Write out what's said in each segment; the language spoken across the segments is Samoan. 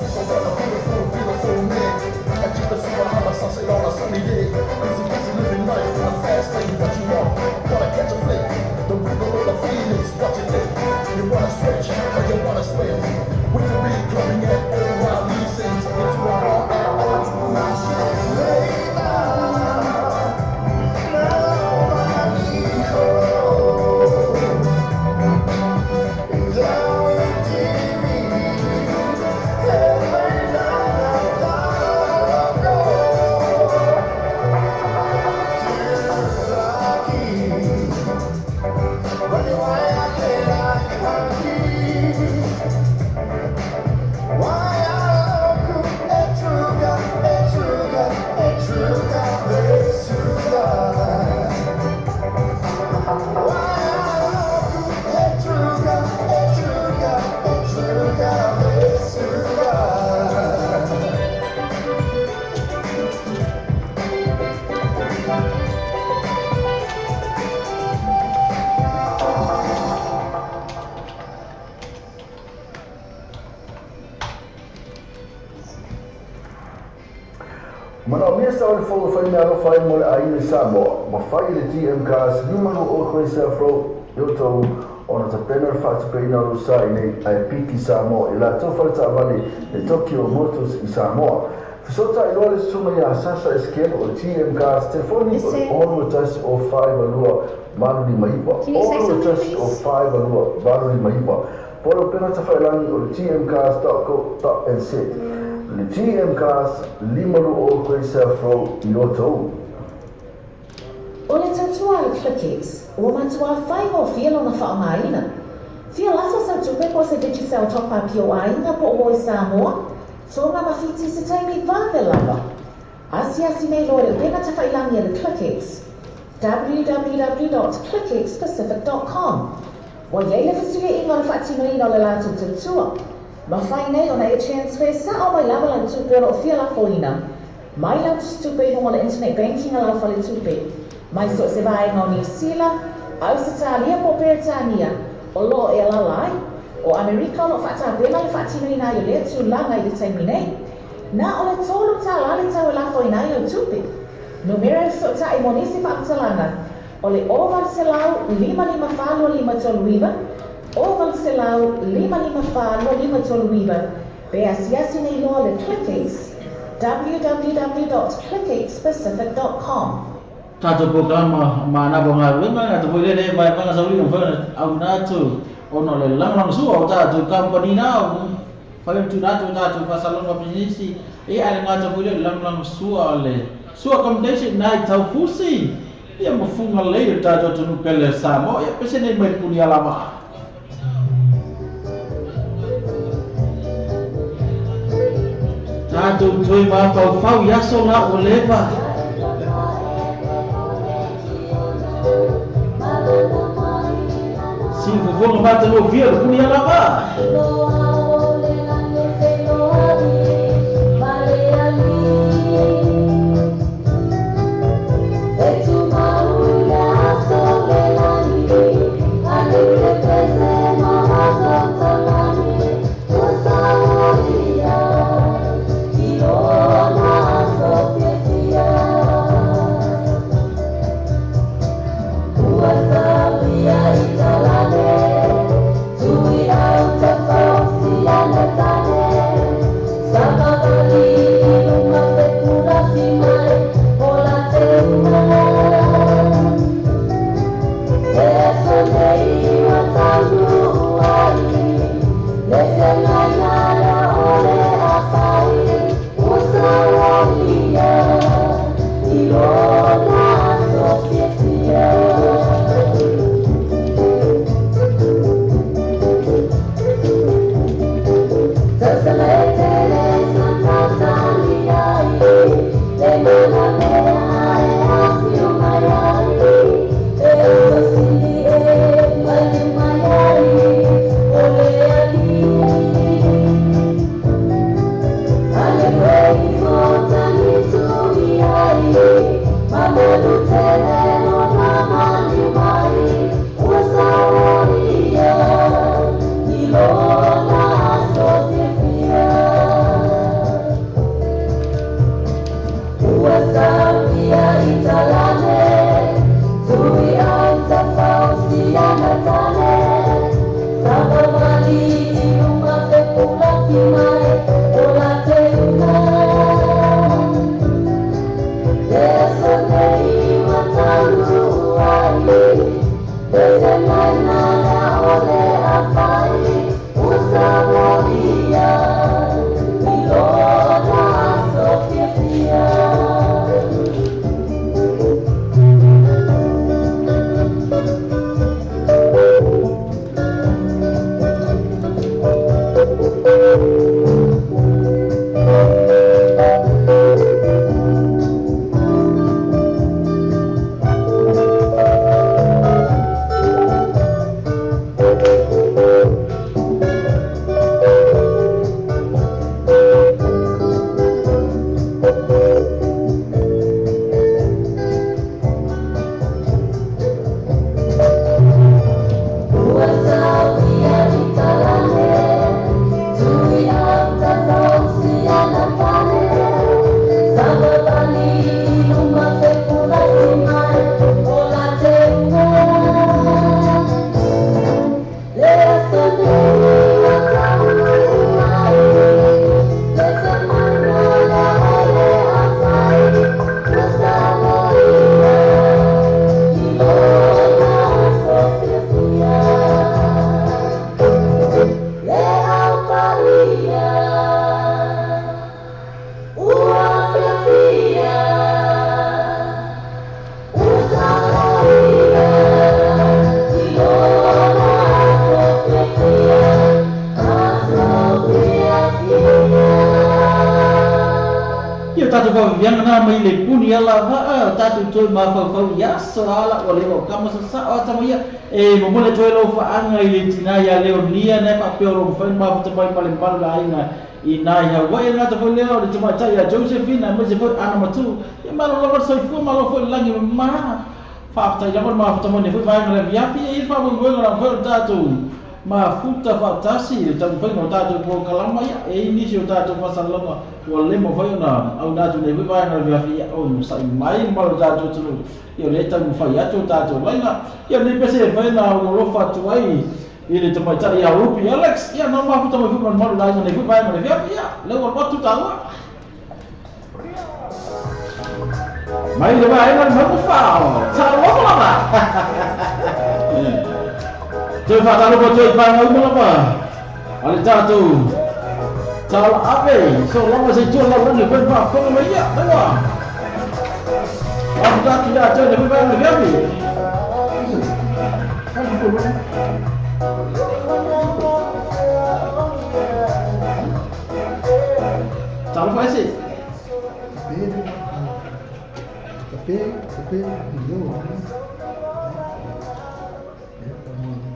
Super what a beautiful, beautiful man. And just a super I'm a sunset on a sunny day. Busy, busy living life in the fast lane. What you want? Wanna catch a flick? The rhythm of the feelings, what you think? You wanna stretch or you wanna swim? We can be clubbing at O'Reilly's into a bar at Old Manaomia sa o le fono fai mea alofa ai mo le aiga i Samoa, ma fai i le GM Cars 52 Chrysler Afro i outou ona tapena le faatupeina o lou sa i nei ae piki Samoa i latou faletaavale le Tokyo Motors i Samoa. Fesootai loa le susuga ia Sasa Ezekiel o le GM Cars, telefoni o le 6 1 0 5 2 8 5 9, Can you say 6 something, 1 please? 0 5 2 8 5 9, po o le upega tafailagi o le gmcars.co.nz. Le GM Cars 52 Chrysler Afro i outou. O le tautua a le Clickex, ua matuā faigofie lona faaaogaina. Fia lafo sau tupe po o se Digicel Top-Up i ou aiga po o Voice Samoa, Tonga ma Fiti i se taimi vave lava. Asiasi nei loa i le upega tafailagi a le Clickex, www.clickxpacific.com. Ua i ai le fesuiaiga o le faatinoina o le latou tautua. Mafai nei ona e transfer sao mai lava lau tupe o lo o fia lafoina mai lau tusitupe i luga o le internet banking a lau faletupe, mai so o se vaega o Niu Sila, Ausetalia po o Peretania o lo o e alaala ai. O Amerika o lo o faatapena le faatinoina ai o lea tulaga i le taimi nei. Na o le $3 le tau e lafoina ai lau tupe. Numera e fesootai mo nisi faamatalaga o le 0800 554 2539, 0800 554 2539, pe asiasi nei loa le Clickex, www.clickxpacific.com. Tatou programa manava o galuega, e gata foi lea le vaevaega sauli ua mafai ona auina atu ona o le lagolagosua o tatou kamupani na ua mafai ona tuuina atu i tatou faasalaga pisinisi, ia ae le gata foi lea o le lagolagosua o le Sua Accommodation na i Taufusi, ia ma Fugalei o le tatou atunuu pele o Samoa, ia pese nei mai le Punialavaa. Tatou toe mafaufau i aso la ua leva. Siufofoga matagofie o le Punialavaa. Ia tatou faavaveaga na mai le puni ala vaa o tatou toe mafaufau i aso ala ua leva o kama sasao a tama ia e momoli atu ai lau faaga i le tinā ia Leonia na e faapea o lo o mafai ona mafuta mai ma le malu le aiga i nā i Hawaii. E le gata foi lea o le tamaitai ia Josephine aemaise foi Ana Matuu. Ia malo lava le soifua malo foi le lagi ma faafetai lava le mafuta mai nei foi vaega le afiafi. E i ai le faamoemoega na mafai ona tatou mafuta faatasi i le taumafaiga o tatou polokalama. Ia, e i ai nisi o tatou faasalalauga ua le mafai ona auina atu nei foi vaega le afiafi. Ia, onosai mai le mamalu o le tatou atunuu. Ia, o lea e taumafai atu o tatou laina. Ia, o lenei pese e mafai ona aualofa atu ai i le tamaitai ia Ruby Alex. Ia, na mafuta mai foi ma le mamalu o le aiga nei foi vaega le afiafi. Ia, lea ua alu atu taua. Mai le vaega le mauga fao. Talofa lava. Toe faatalofa atu ai i paega uma lava a le tatou tala ave. So lava se tua lalolagi foi faafofoga mai ia. Leua. Mafuta atu ia te le foi vaega le afiafi. Talofa ese.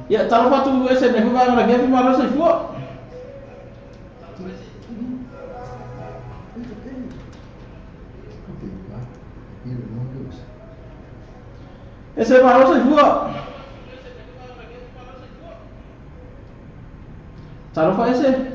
Ia, talofa atu ese nei foi vaega le afiafi malo soifua. Ese malo soifua. Talofa ese.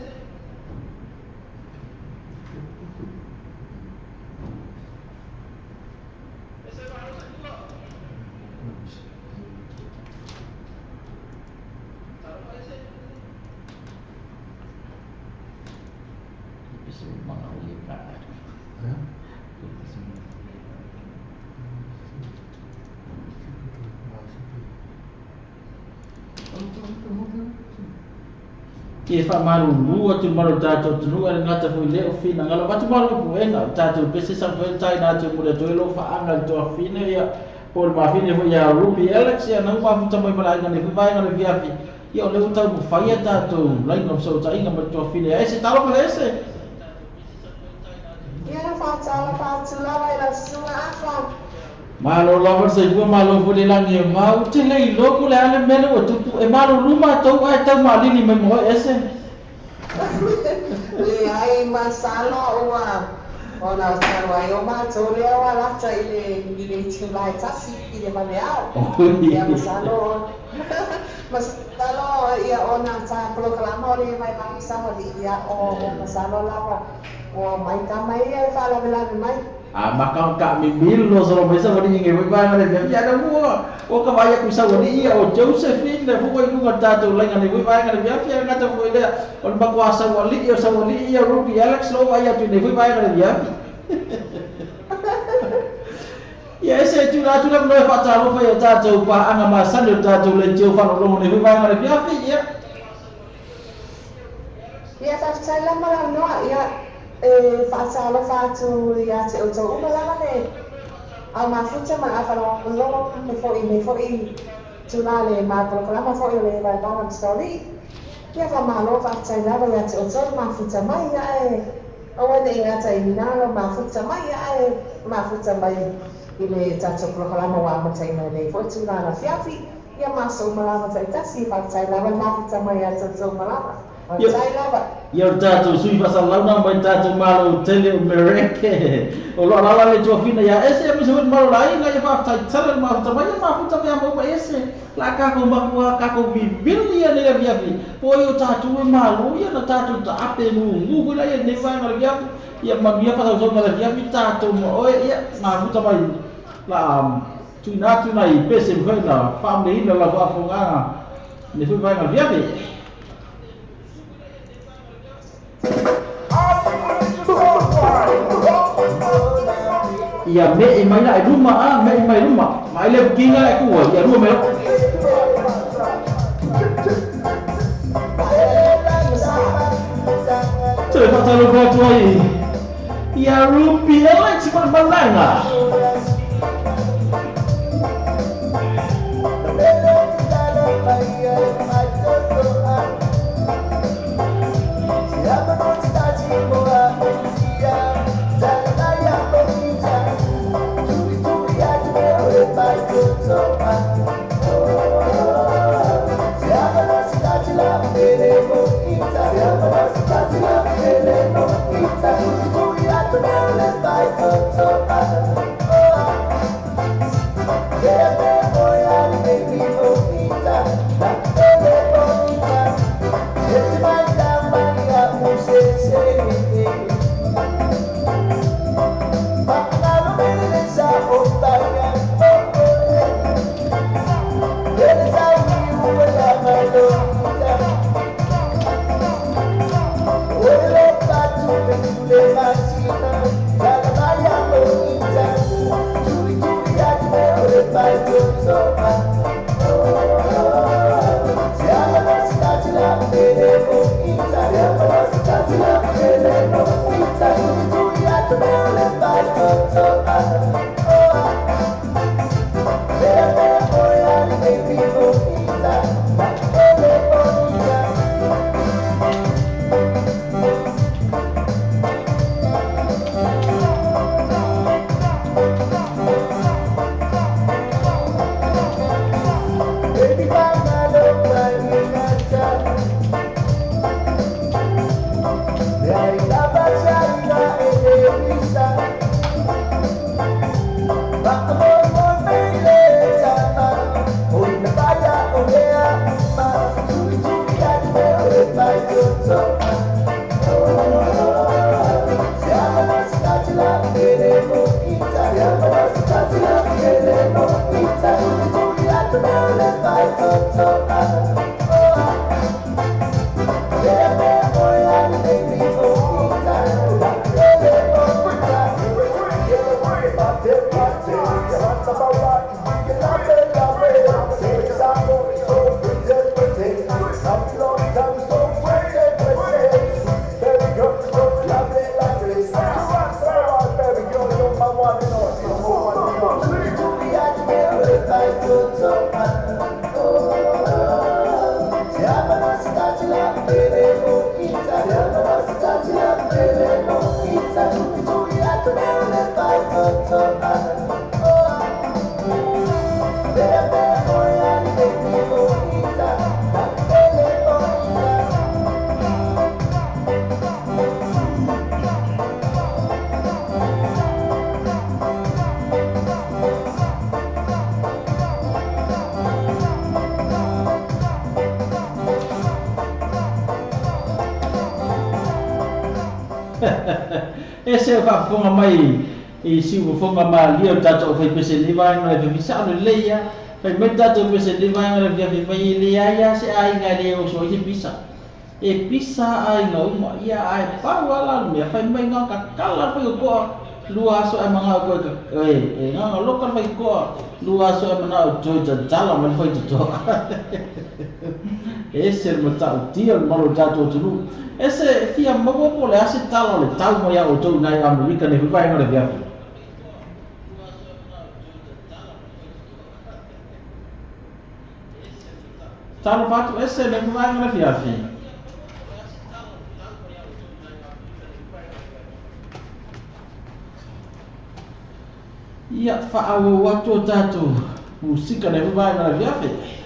Ke faamalulu atu i le mamalu o le tatou atunuu, ae le gata foi i lea o finagalo avatu malo i puega o le tatou pese sa mafai ona taina atu e momoli atu ai lou faaga i le toafine ia po o le mafine foi ia Ruby Alex ia na ua mafuta mai ma le aiga nei foi vaega o le afiafi ia o lea ua taumafai a tatou laina o fesootaiga ma le toafine ia ese talofa le ese. Ia faatalofa atu lava i lau susuga Afa. Malo lava le soifua malo foi le lagi e mau. Ou te le iloa po o le a le mea lea ua tupu. E malulu matou ae tau maalili mai ma oe ese. Leai, masalo ua ona talu ai o matou lea ua lata i le i le itula e tasi i le valeao. Ia masalo masalo ia ona ta polokalama o le vaivai saoalii ia o masalo lava ua omai tama ia e faalavelave mai. A maka ka mimilo solo mai sa wali nge wai vai ngale via na mua o ka vai ku sa wali ia o Josephine le fu i lunga tatou lainga nei wai vai ngale via via ngata fu lea o le makua sa wali ia sa wali ia Ruby Alex lo vai atu nei wai vai ngale via. Ia ese tu la tu la no fa ta lo fa ia tatou pa anga masani o tatou le tio fa lo nei wai vai ngale via via. Ia faafetai lava le avanoa ia e faatalofa atu ia te outou uma lava le au mafuta ma le afalogologo me foi me foi tula le mapolokalama foi o le vaevaega ma Saolii. Ia faamalo faafetai lava ia te outou le mafuta mai ia ae aua ne i gata i lina lo mafuta mai ia ae mafuta mai i le tatou polokalama ua amataina i lenei foi tula le afiafi. Ia ma aso uma lava taitasi faafetai lava le mafuta mai ia te outou uma lava. Faafetai lava. Ia o tatou sui faasalalau na mai tatou malo tele o Mereke o lo alala le tuafina ia ese ia misa malo la ina ia faafetai tele le mafuta mai ia mafuta mai mau ma ese la kako makua kako vivili ia nei afiafi po i o tatou e malo ia na tatou taape mumu la ia nei vaega le afiafi ia manuia faasausauna le afiafi tatou ma oe ia mafuta mai la tuina atu nai pese mafai na faamanuiaina lau faafofogaaga nei foi vaega le afiafi. Ia meʻe mai la i luma a meʻe mai luma ma ai le bukinga e kua ia lua mai. Toe faatalofa atu ai ia Ruby Alex ma le malaga. Ese o faafofoga mai i siufofoga malie o le tatou aufaipese i lenei vaega o le afiafi. Sao lelei lava. Fai mai le tatou pese i lenei vaega o le afiafi mai e leai lava se aiga e le oso ai se pisa. E pisa aiga uma, ia ae pau lava la le mea, fai mai na ona tatala le faitotoa lua aso ae manao toe e, e na ona loka le faitotoa lua aso ae manao toe tatala mai le faitotoa. E ese le matautia o le mamalu o le tatou atunuu. Ese fia maua po o le a se tala o le tau mai a outou i ina i Amerika nei foi vaega o le afiafi. Talofa atu ese le vaega o le afiafi. Ia faaauau atu o tatou musika nei foi vaega o le afiafi.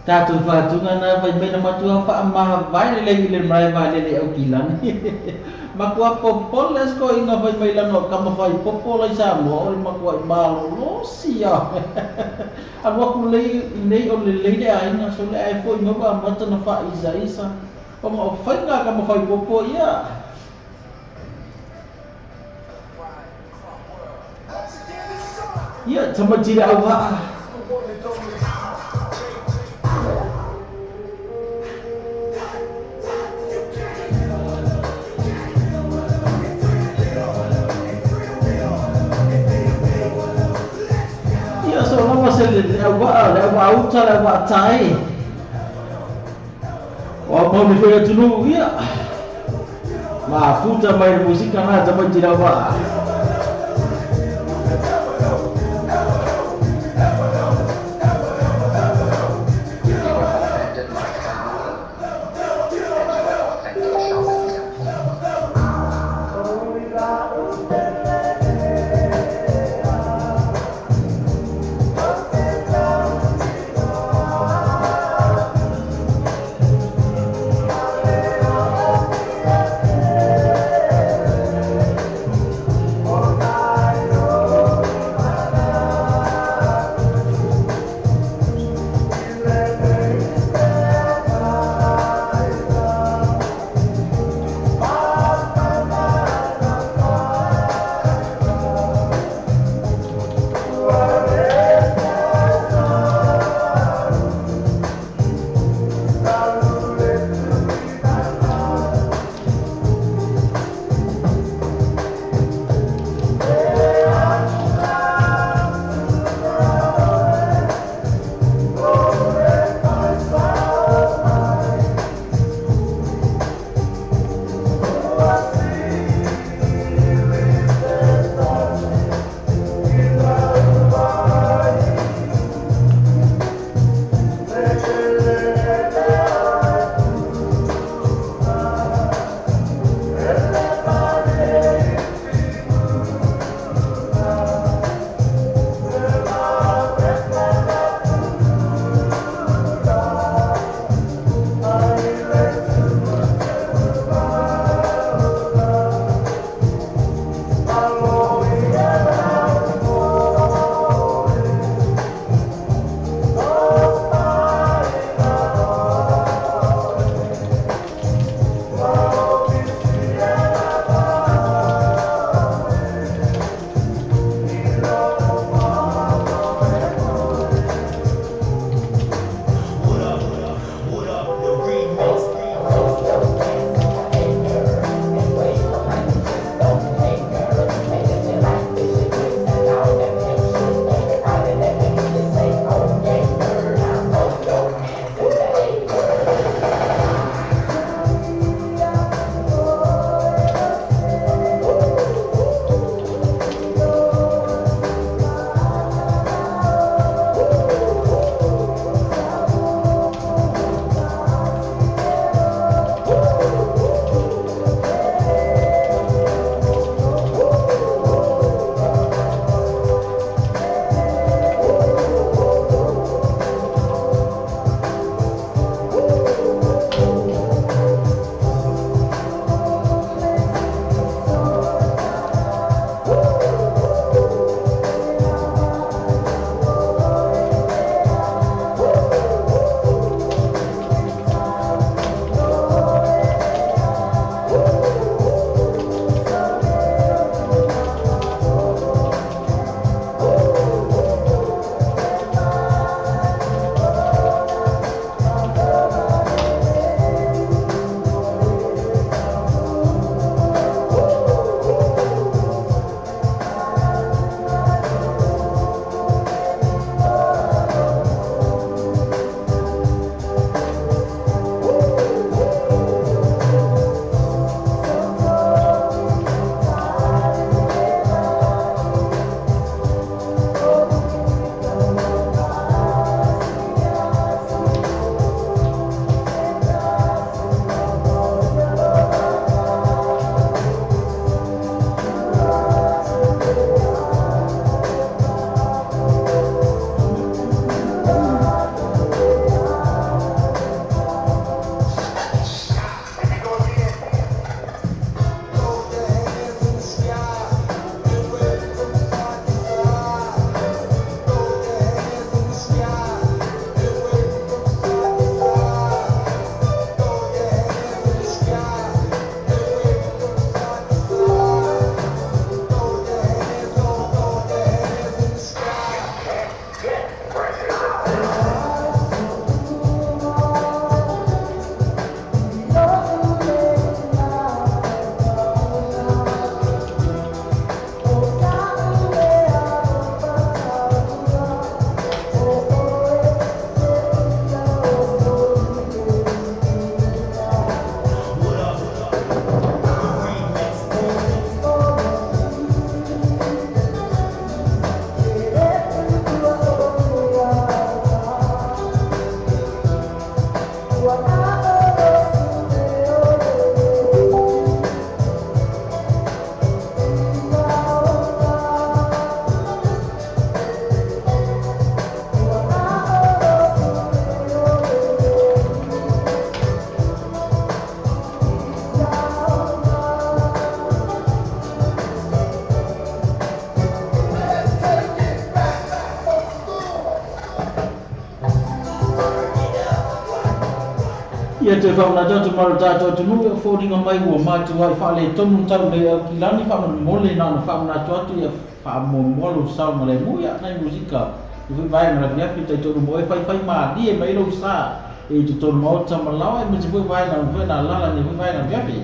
Tatou faatuga na fai mai na matua faamavae lelei i le malae vaalele i Aukilani. Matua popole le sikoiga fai mai lana o tama fai popo la i Samoa o le matuai malolosi a. Alu atu lelei i nei o lelei le aiga sole ae foi mai ua amata na faaisaisa ona o faiga a tama fai popo ia. Ia tamaiti le auvaa. Ia so lava se le auvaa, le auvaa uta, le auvaa tai. O a mau le foi atunuu, ia. Mafuta mai le musika na tamaiti le auvaa. You have offended my family, and you have offended Shaolin Temple. Ia toe faamanatu atu ma lo tatou atunuu e foliga mai ua matuai faaletonu talu nei Aukilani faamolemole na ona faamanatu atu ia faamuamua lou saogalemu ia nai musika i foi vaega o le afiafi talitonu mo e faifai malie mai lou sa i totonu maota ma laoa aemaise foi vaega foi na alala nei foi vaega afiafi.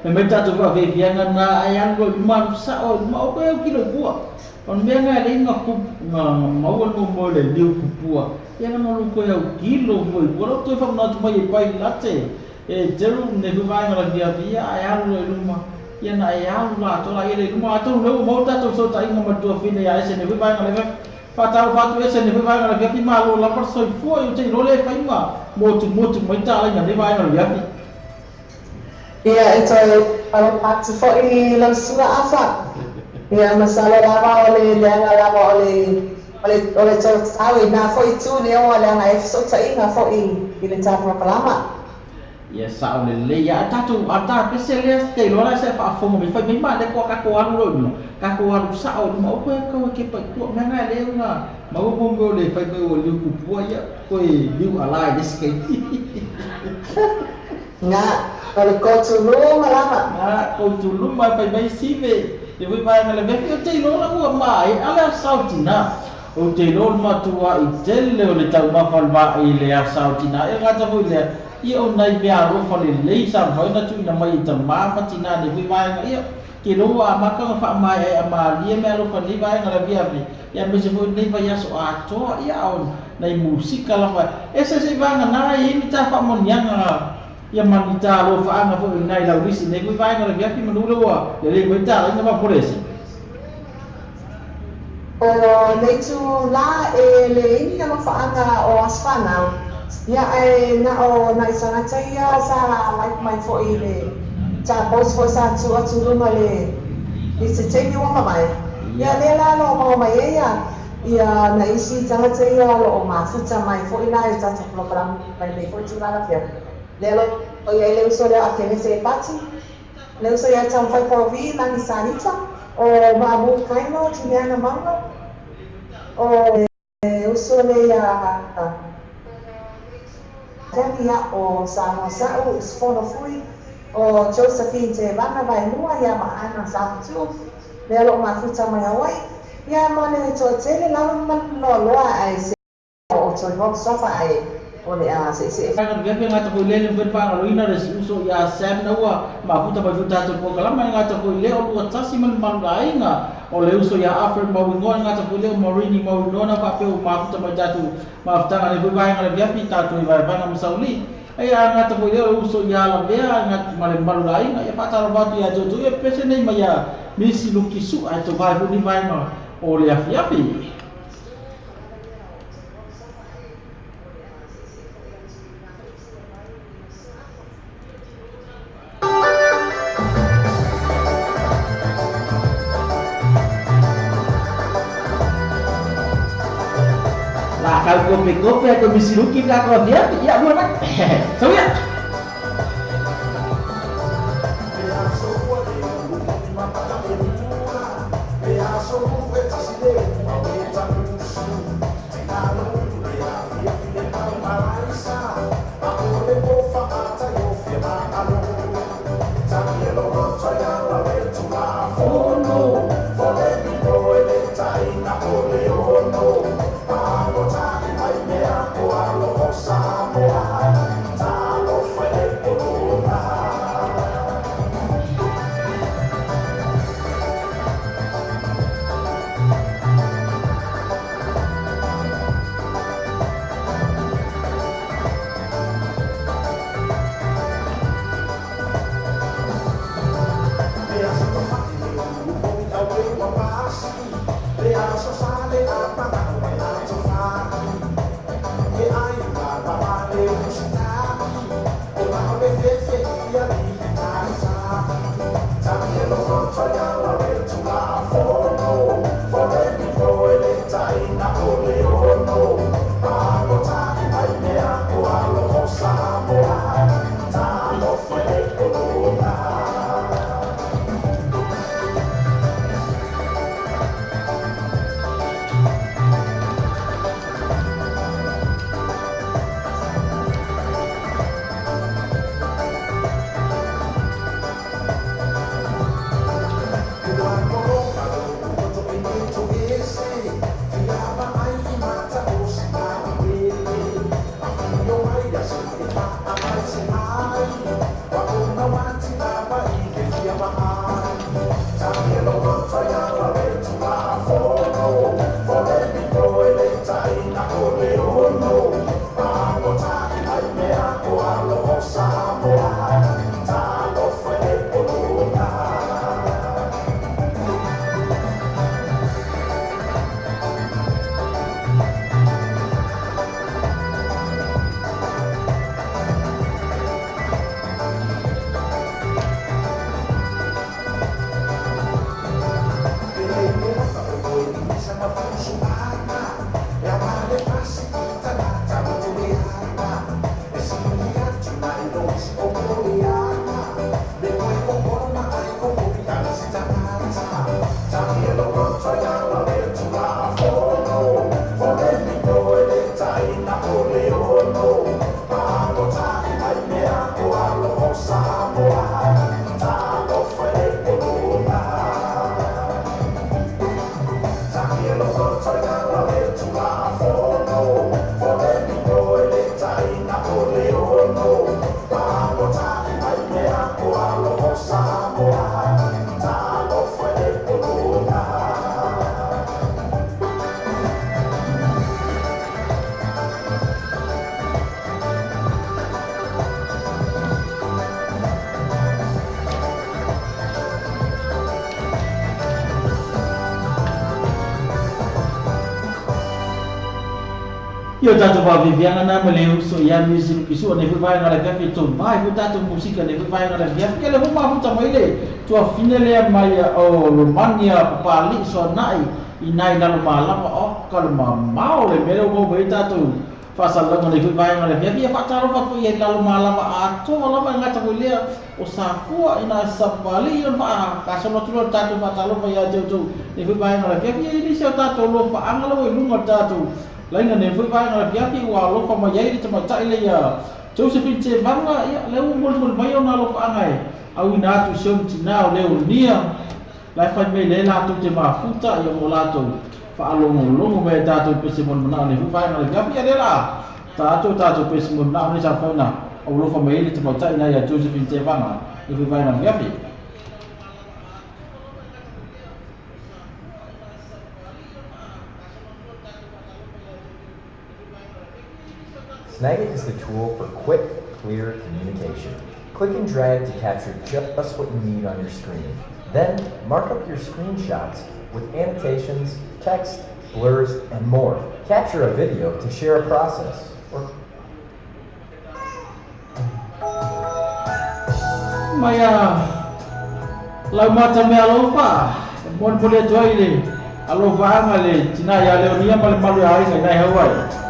E mai tatou faafiafiaga na ai alu i luma alu sao i luma o koe au kilo i pua. O le mea nga e lei nga nga maua le mo le liu kupua. Ia nga no koe au kilo foi pua. Lau toe faamanatu mai e pai late. E teru ne hui vaega la fiafia ai alu i luma. Ia na e alu la tola ia le luma atonu lea ua maua tatou fesootaiga ma le tuafine ia ese ne hui vaega le Faatalofa atu ese nei foi vaega o le afiafi malo lava le soifua i uta i loa le fai ma motumotu mai talaiga nei vaega o le afiafi. Ia e toe alofa atu foi i lau susuga Afa. Ia masalo lava o le leaga lava o le o le o le tau i na foi itu lea ua leaga ai fesootaiga foi i le ta polokalama. Ia sao lelei a tatou a ta pese lea te iloa la se faafofoga mai fai mai ma le koa kako alu lo luma kako alu sao luma o koe kau e kepa i tua mea nga le nga maua mo mea o le fai mai o liu kupua ia koe liu ala i le sike. Nga o le kotuluma lava. Nga kotuluma fai mai sive le voi vaega le vefi o te iloa la ua ma e ala sao tina. Ou te iloa o le matua'i tele o le taumafa o le vaa i le asa o Tina. E gata foi lea, ia o nai meaalofa lelei sa mafai ona tuuina mai e tamā ma tinā nei foi vaega. Ia, te iloa ua amata ona faamaeaea malie meaalofa i lenei vaega o le afiafi, ia aemaise foi lenei vaiaso atoa. Ia, a o nai musika lava e ese se i vagana e i ai ni ta faamanuiaga ia ma ni ta alofaaga foi o i ina i lau lisi i lenei foi vaega o le afiafi manu lea ua lelei mai le talaiga faapopoleese. O le itulā e leai ni alofaaga o aso fanau, ia ae na o nai tagata ia sa like mai foi i le sa post foi sa tuu atu i luga le i se taimi ua mavae, ia lea la lo o maua mai ai ia ia nai isi tagata ia o lo o mafuta mai foi la i tatou polokalame mai lenei foi itulā lau Afioga. Lea lo o i ai le uso lea o Akenese Epati. Le uso ia Taumafai Polovi, Lagi Sanita, o Maamu Kaino, Juliana Mauga, o le uso lea ia Danny o Samoa Sa'u, Usufono Fui, o Josephine Tevaga Vaelua ia ma Ana Safutu'u, lea o lo o mafuta mai Hawaii, ia ma le toatele lava ma le loaloa ae se O toe hot sofa ae o le a se'ese'e. Vaega le vepe gata foi lea le mafai ona faagaloina le uso ia Sam na ua mafuta mai foi tatou polokalama e gata foi lea o lua tasi ma le malu aiga o le uso ia Alfred Mauigoa e gata foi lea o Marini Mauigoa na faapea ua mafuta mai tatou mafutaga nei foi vaega le veafi tatou i vaevaega ma Sauli ai a gata foi lea o le uso ia Lavea ma le malu aiga ia faatalofa atu ia te outou ia pese nei mai ia Misi Luki Su'a e tovae foi nei vaega o le afiafi. La kau kope-kope aku misi ruki ka aku afiafi ia bua nak. Sau ia. Ia o tatou vaaviaviaga na ma le uso ia Music Lupisua nei foi vaega o le afiafi e tovai foi tatou musika nei foi vaega o le afiafi. Ia lea foi mafuta mai le tuafafine lea mai o Romania Papalii Soanai i na i lalo malama oka le mamao le mea lea ua maua mai ai tatou faasalalauga nei foi vaega o le afiafi. Ia faatalofa atu foi i lalo malama atoa lava e gata foi lea o Safua ina sa Papalii ona faakasolo atu lea o le tatou faatalofa ia te outou nei foi vaega o le afiafi. Ia e le se o tatou alofaaga lea ua i luga o le tatou Laina nei foi vaega o le afiafi ua alofa mai ai le tamaitai lea ia Josephine Tevaga, ia lea ua molimoli mai ona alofaaga e auina atu i si ona tina o Leonia, la e fai mai lea latou te mafuta ia mo latou faalogologo mai a tatou pese molimanaʻo nei foi vaega o le afiafi, ia lea la ta atu o tatou pese molimanaʻo nei sa mafai ona alofa mai ai le tamaitai na ia Josephine Tevaga nei foi vaega o le afiafi. Snagit is the tool for quick, clear communication. Click and drag to capture just what you need on your screen. Then, mark up your screenshots with annotations, text, blurs, and more. Capture a video to share a process or Mai a lau mata mea alofa, e molimoli atu ai le alofaaga le tina ia Leonia ma le malu e aiga i nai Hawaii.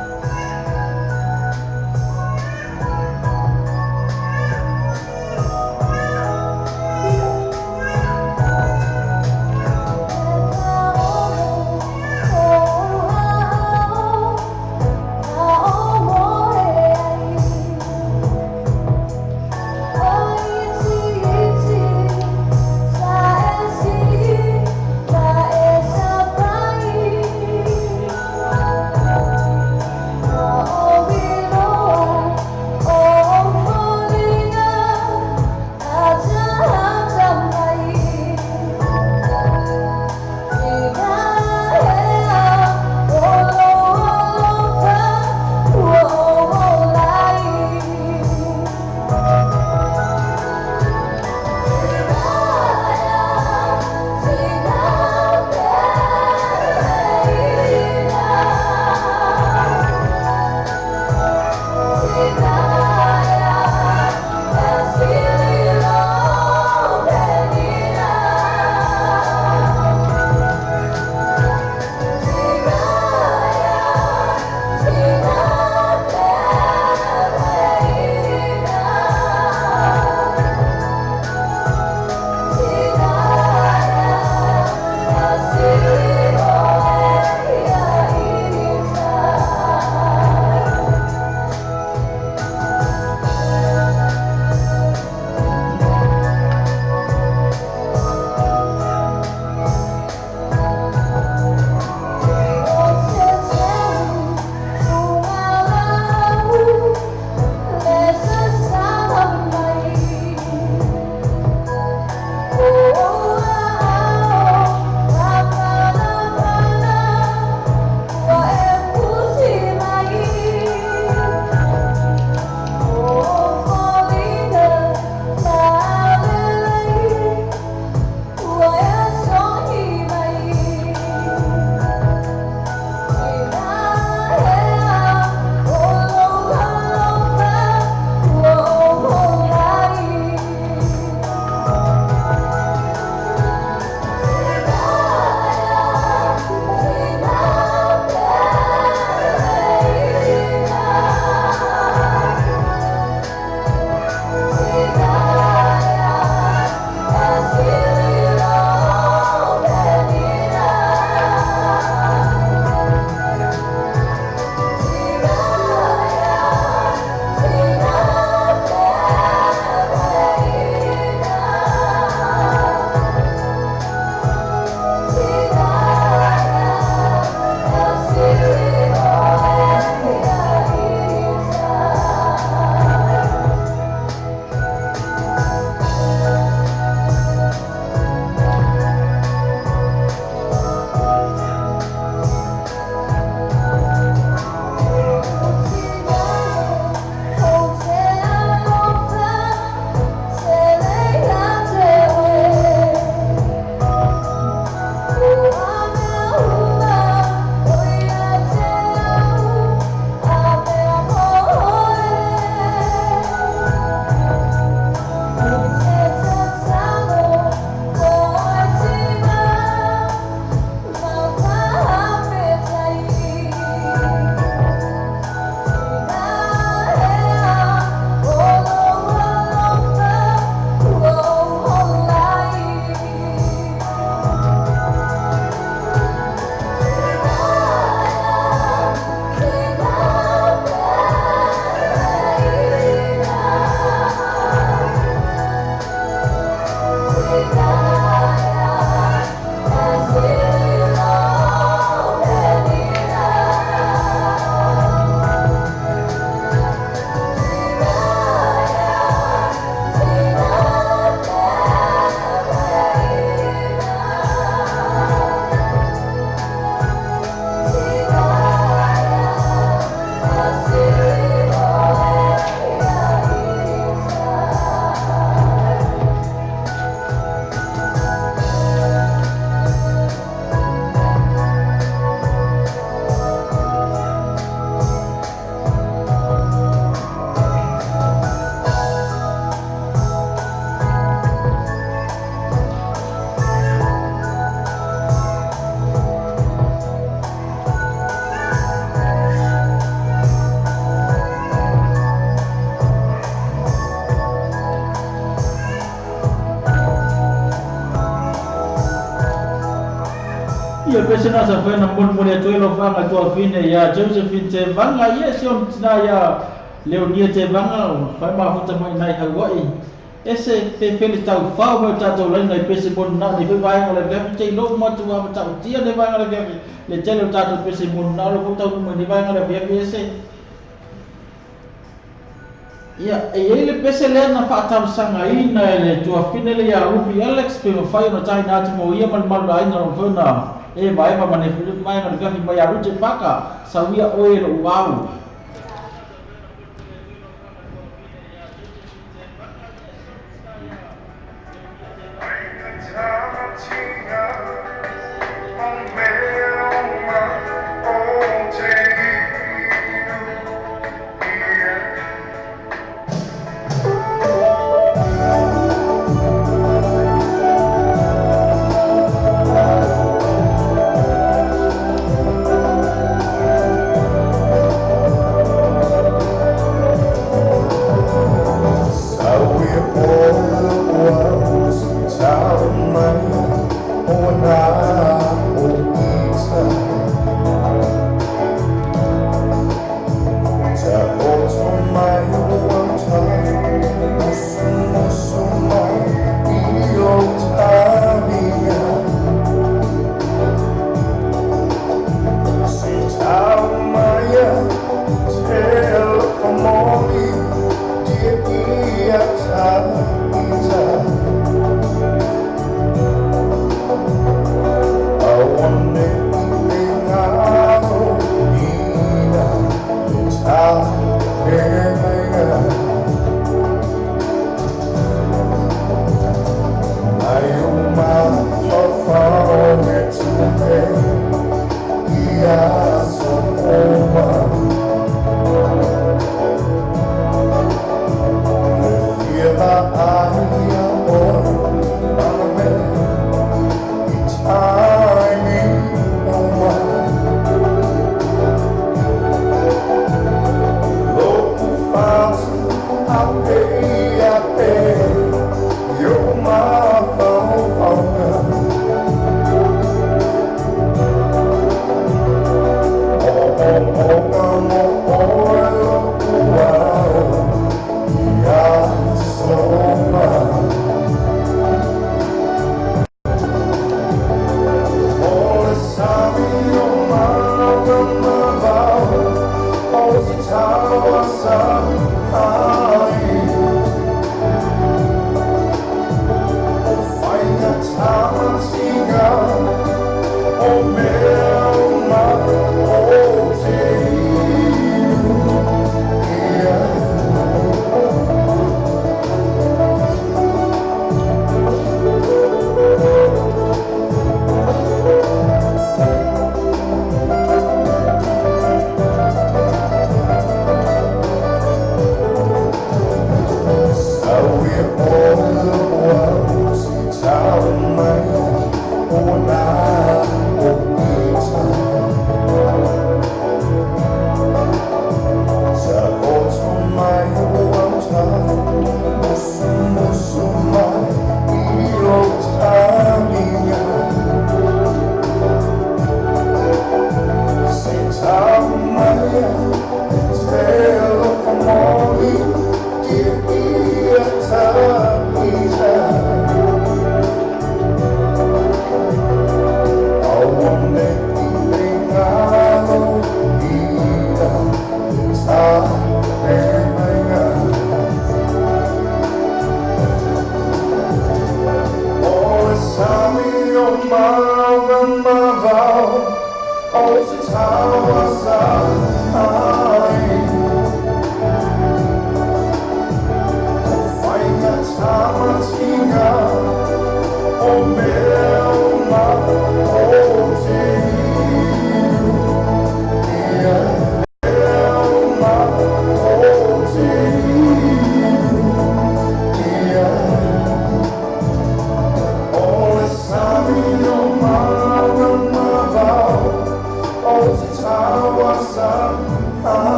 Ia pese na sa fai na molimoli atu ai alofaga i tuafine iā Josephine Tevaga, ia si ona tinā iā Leonia Tevaga, ua fai mafuta mai inā i Hauaʻi. Ese fefe le taufao mai o tatou laina i pese moni na o nei foi vaega o le afiafi te iloa uma atu ua matautia nei vaega o le afiafi le tele o tatou pese moni na o lea foi ua taunuu mai nei vaega o le afiafi ese Ia, e i ai le pese lea na faatalosagaina e le tuafine lea ia Ruby Alex pe mafai ona taina atu mo ia ma le malu aiga o mafai ona evaeva ma nei vaega o le afiafi mai ia Richard Parker, Sauia oe e lou au.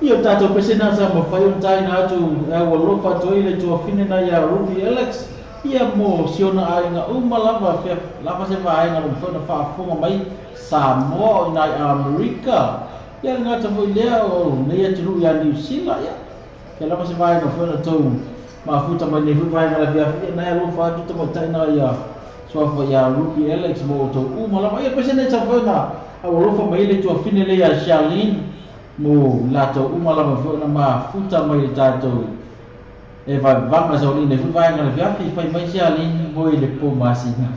Ia, o le tatou pese lena sa mafai ona taina atu e aualofa atu ai le tuafine na ia Ruby Alex, ia mo si ona aiga uma lava, fea lava se vaega o lo o mafai ona faafofoga mai Samoa o i ina i Amerika, ia le gata foi lea o nei atunuu ia Niu Sila, ia fea lava se vaega o mafai ona tou mafuta mai nei foi vaega o le afiafi, ia na e alofa atu tamaitai na ia suafa ia Ruby Alex mo outou uma lava. Ia pese nei sa mafai ona aualofa mai ai le tuafine lea ia Charlene, Mo latou uma lava foi ona mafuta mai le tatou e vavaga saolina nei foi vaega o le afiafi, fai mai se alii moe i le po masina.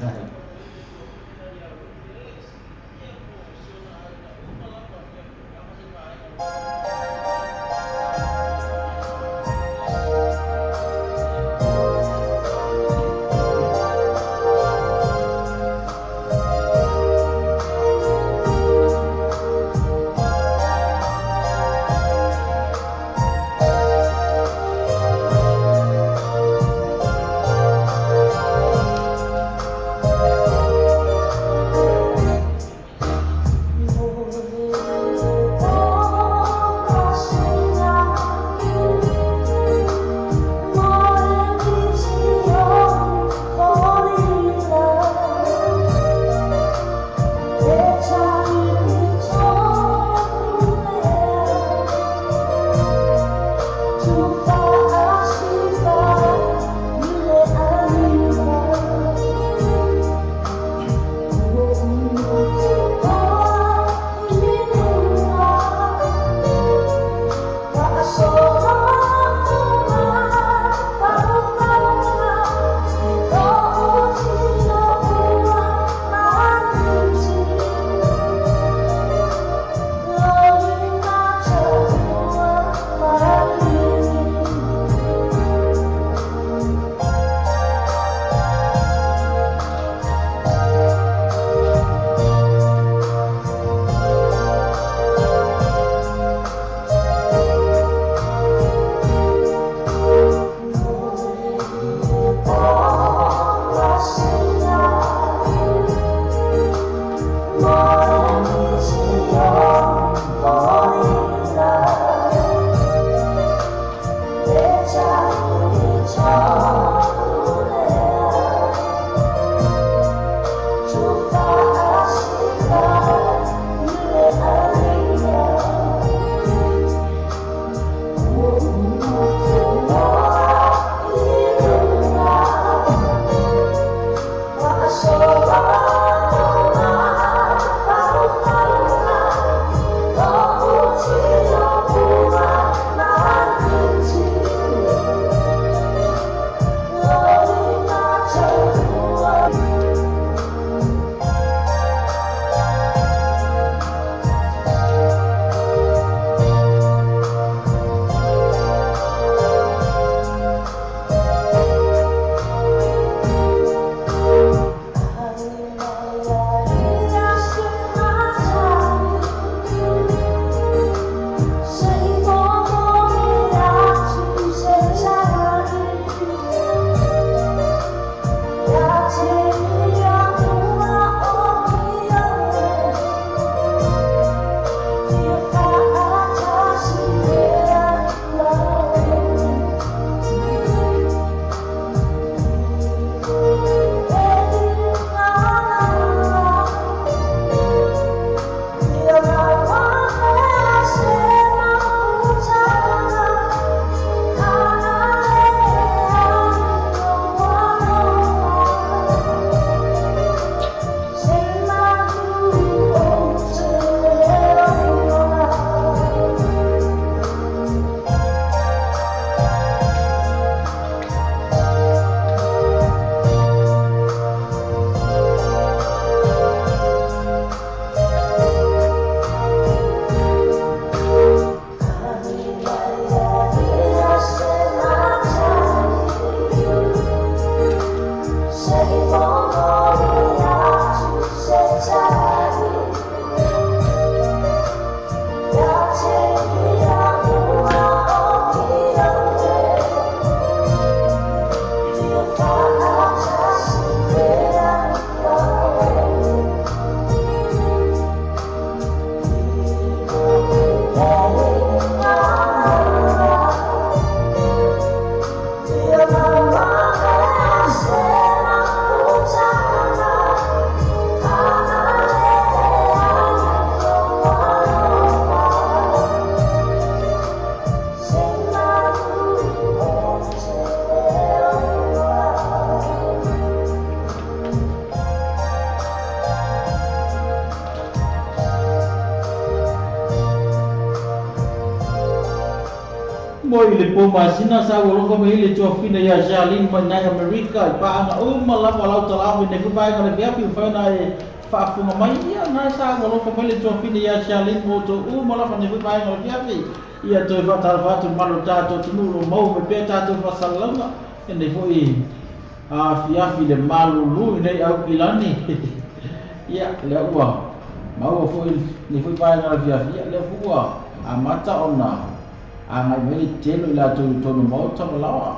Mo i le po masina sa ua alofa mai ai le tuafafine ia Charlene mai nai Amerika i paaga uma lava lau talaaga i nei foi vaega o le afiafi ua mafai ona e faafofoga mai ia na sa ua alofa mai le tuafafine ia Charlene mo outou uma lava nei foi vaega o le afiafi. Ia toe faatalofa atu i le mamalu o le tatou atunuu o lo o maua mai pea tatou faasalalauga i nei foi afiafi i le malulu i nei Aukilani. Ia, lea ua maua foi lenei foi vaega o le afiafi, ia lea foi ua amata ona agai mai le tele o i latou i totonu o maota ma laoa.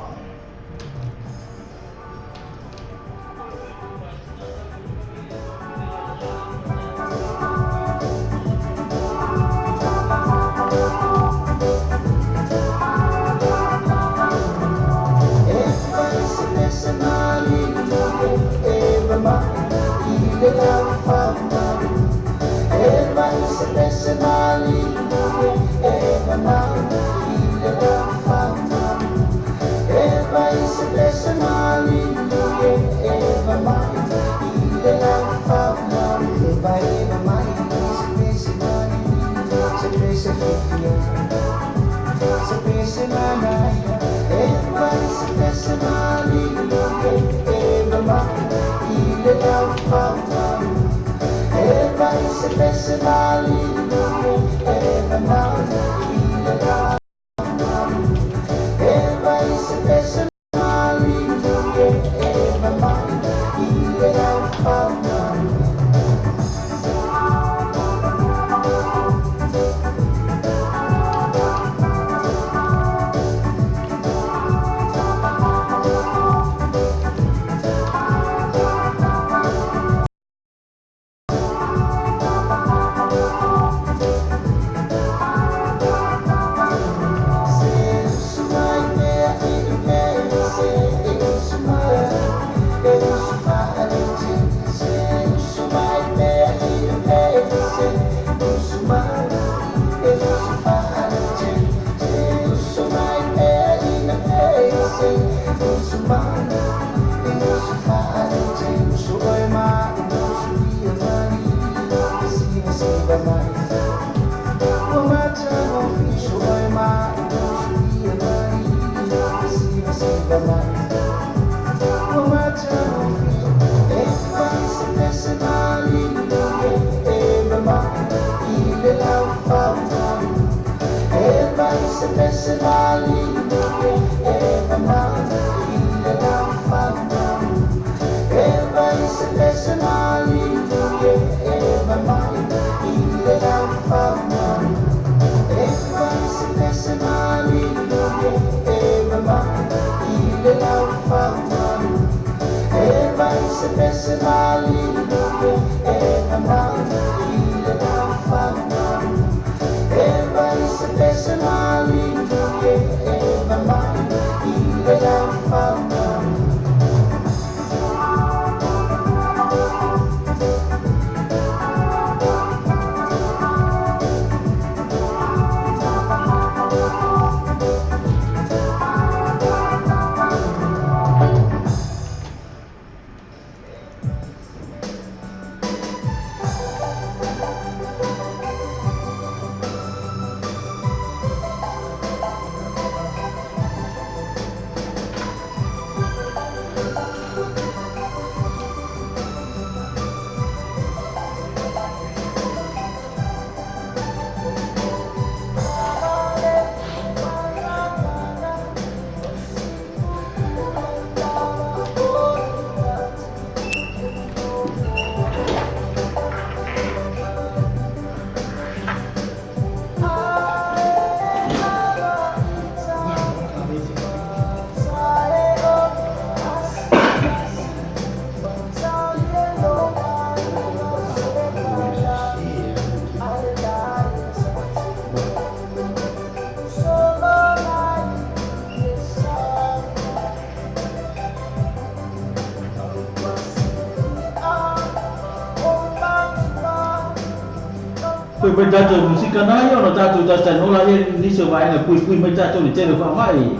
Pui mai tatou musika na ia ona tatou tatainola ia nisi o vaega puipui mai tatou i le tele o faamai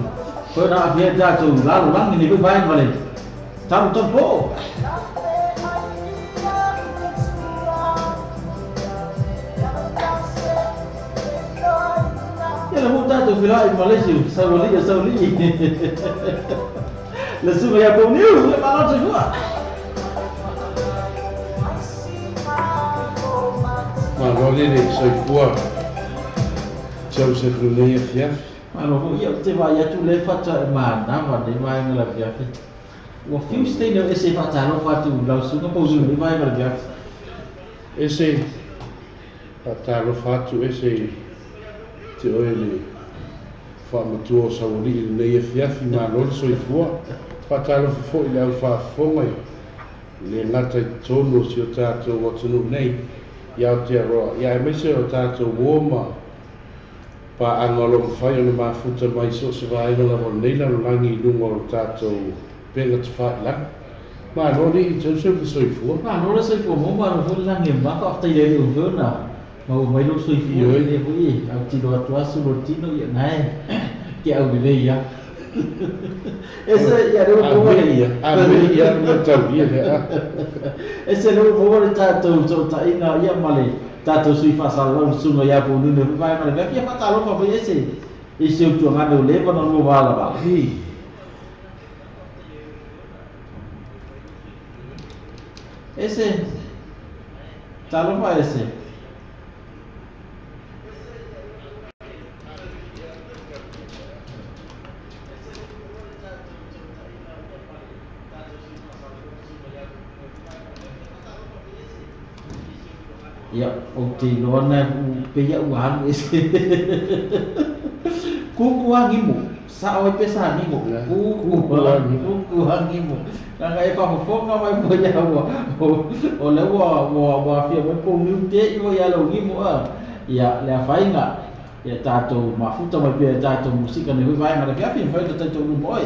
koe ona aafia ai tatou lalolagi nei foi vaega ma le talu talu po. Ia la foi tatou tatou feiloai ma le isi saualii o saualii le susuga ia Pouniu. Ia malo le soifua. Malo le le soifua Joseph lenei afiafi. Malo foi, ia ou te vaai atu lea faatoa e manava nei vaega o le afiafi. Ua fiu se taimi o ese e faatalofa atu i lau susuga Pouniu i lenei vaega o le afiafi. Ese faatalofa atu ese i te oe le faamatua o Saualii i lenei afiafi, malo le soifua. Faatalofa foi i le au faafofoga i le gata i totonu o si o tatou atunuu nei i Aotearoa, ia aemaise o tatou uo ma paaga o lo o mafai ona mafuta mai i so o se vaega lava o lenei lalolagi i luga o le tatou upega tafailagi. Malo alii Joseph le soifua. Malo le soifua maua malo foi le lagi e mama faafetai le Alii ua mafai ona maua mai lou soifua Ioe. lea foi e autilo atu a sulu o le tino ia na e te aulelei a ese ia lea ua maua Ame ia, ame ia le mea taulia lea a. Ese lea ua maua le tatou fesootaiga ia ma le tatou sui faasalalau le susuga ia Ponune foi vaega o le vea fia faatalofa foi ese i si ou tuagane ua leva ona lua valavala. Hei. Ese, talofa ese. Ia, ou te iloa na pei ia ua alu ese. Kuku angimu. Sao ai pe sa angimu. Kuku angimu. Kuku angimu. Leaga e faafofoga mai mo ia ua o lea ua ua ua afia mai po niu te i mo ia lou ngimu a. Ia, le afaina ia tatou mafuta mai pea tatou musika nei hui vaega le afiafi mafai ona tatou luma oe.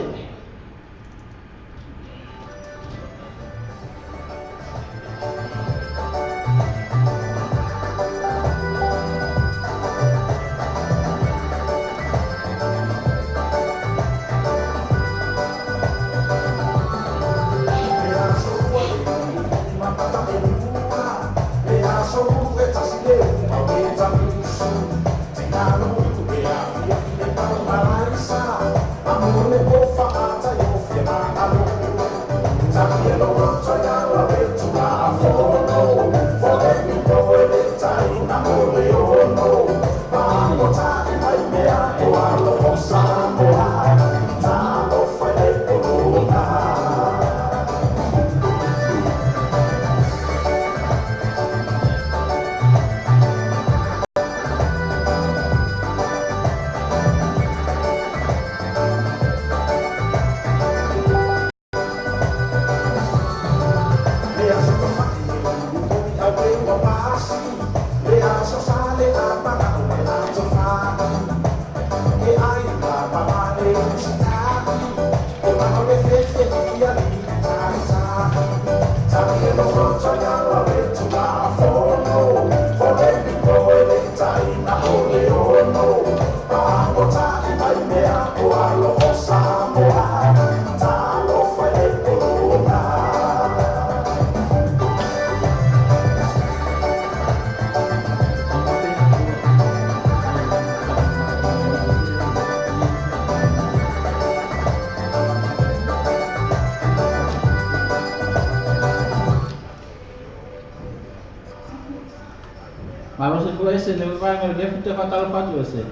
Malo soifua ese le vaega o le toe faatalofa atu ese.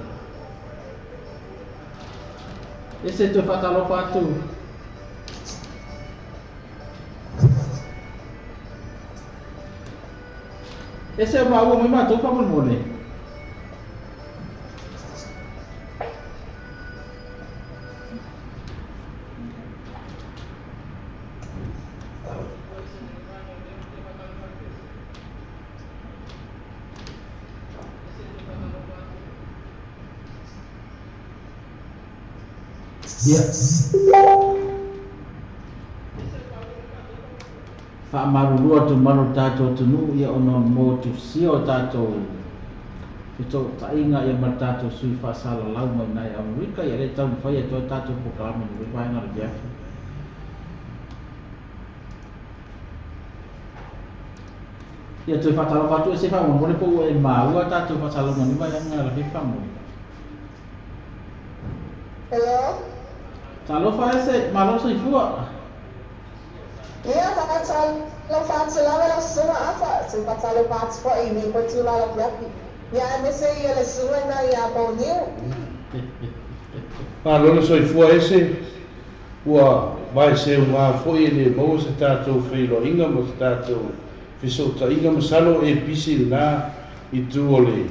Ese toe faatalofa atu. Ese maua mai matou faamolemole. Ia. Faamalulu atu ma lo tatou atunuu ia ona motusia o tatou fetootaiga ia ma le tatou sui faasalalau mai nai Amerika ia le taumafai atu ai tatou polokalame i lenei vaega o le afiafi. Ia toe faatalofa atu ese faamolemole po ua e maua tatou faasalalauga i lenei vaega o le afiafi faamolemole. Hello. Talofa ese, malo soifua. Ia, faatalofa atu lava lau susuga Afa, se faatalofa atu foi i lenei foi itula o le afiafi. Ia, aemaise ia le susuga lena ia Pauniu. Malo le soifua ese, ua vaeseuga foi e le maua se tatou feiloaiga ma se tatou fesootaiga, masalo e pisi lena itu o le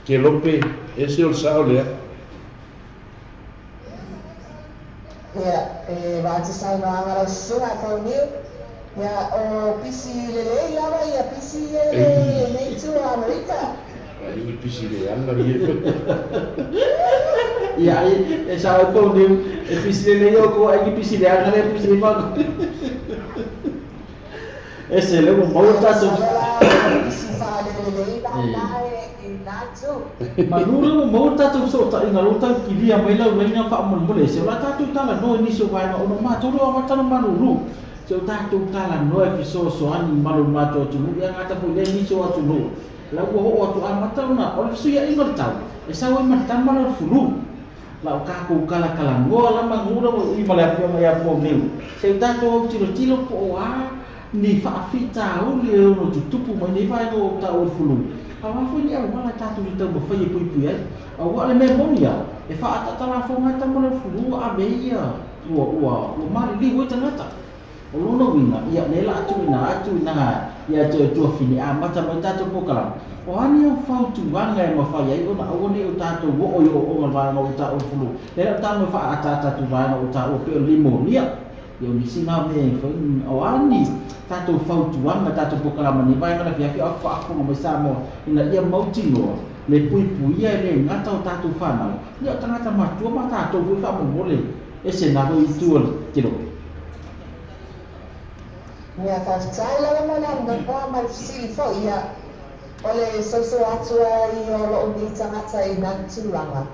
kelope ese o le sao lea. Ia, e vaati saunoaga lau susuga Pauniu. Ia, o pisi lelei lava ia pisi ia i lenei itu o Amerika. Ai pisi leaga ia. Ia, ai e sao ai Pauniu, e pisi lelei o ko ai pisi leaga le pisi ma. Ese le ua maua tatou. Masalo la o pisi faalelelei la na e i na itu. Manu la ua maua tatou fesootaiga lou tau kilia mai lau laina faamolemole se o la tatou talanoa i nisi o vaega ona matou leo amata ona malulu se o tatou talanoa e fesoasoani i malu o le matou atunuu ia gata foi lea nisi o atunuu la ua oo atu amata ona o le fesuiaiga o le tau e sau ai ma le tama lea o le fulu la o tatou kalakalanoa la manu la ua ui ma le afioga ia Pauniu se o tatou autilotilo po o a ni faafitauli e ono tutupu mai nei vaega o taua le fulu, aua foi ni auala e tatou te taumafai e puipui ai. Aua o le mea moni lava, e faaataatalafoga ai tama lea o le fulu ua ave ai ia, ua, ua, ua maliliu ai tagata. O lona uiga, ia, lea la a tuuina atu i ina ia te oe tuafine e amata mai tatou polokalame, o a ni au fautuaga e mafai ai ona aua ne i o tatou oo i ooooga i vaega o taua le fulu. Lea la o tatou faaataata atu i vaega o taua pei o le limonia. Ia o nisi na mea e fai, o a ni tatou fautuaga, tatou polokalame nei vaega le afiafi a o faafofoga mai Samoa ina ia mautinoa le puipuia e le gata o tatou fanau, ia o tagata matua ma tatou foi faamolemole ese na foi itu o le tino. Ia faafetai lava mo le avanoa ma le fesili foi. Ia, o le soso atu ai o lou nei tagata i na tulaga.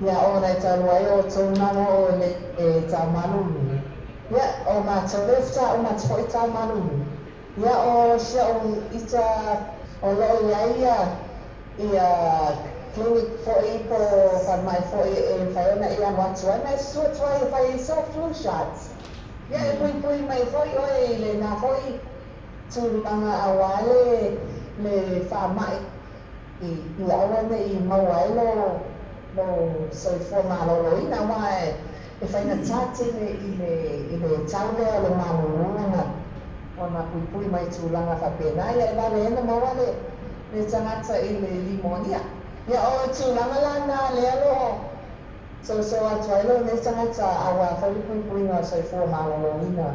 Ia ona e talu ai o outou mamo o le tau malulu. Ia, o matou lea faatoa uma atu foi tau malulu. Ia, o si o'u ita o loo i ai ia ia clinic foi po o falemai foi e mafai ona e alu atu ai ma e susu atu ai e fai ai sou flu shots. Ia, e puipui mai foi oe i lena foi tulaga aua le le faamai Ia aua ne i maua ai lou soifua maloloina, aua e faigata tele i le tau lea o le malolo ona puipui mai tulaga faapena. Ia e vave ai ona maua le tagata i le limonia. Ia o tulaga la na lea o lo o soso atu ai lou nei tagata aua foi le puipuiga o le soifua maloloina.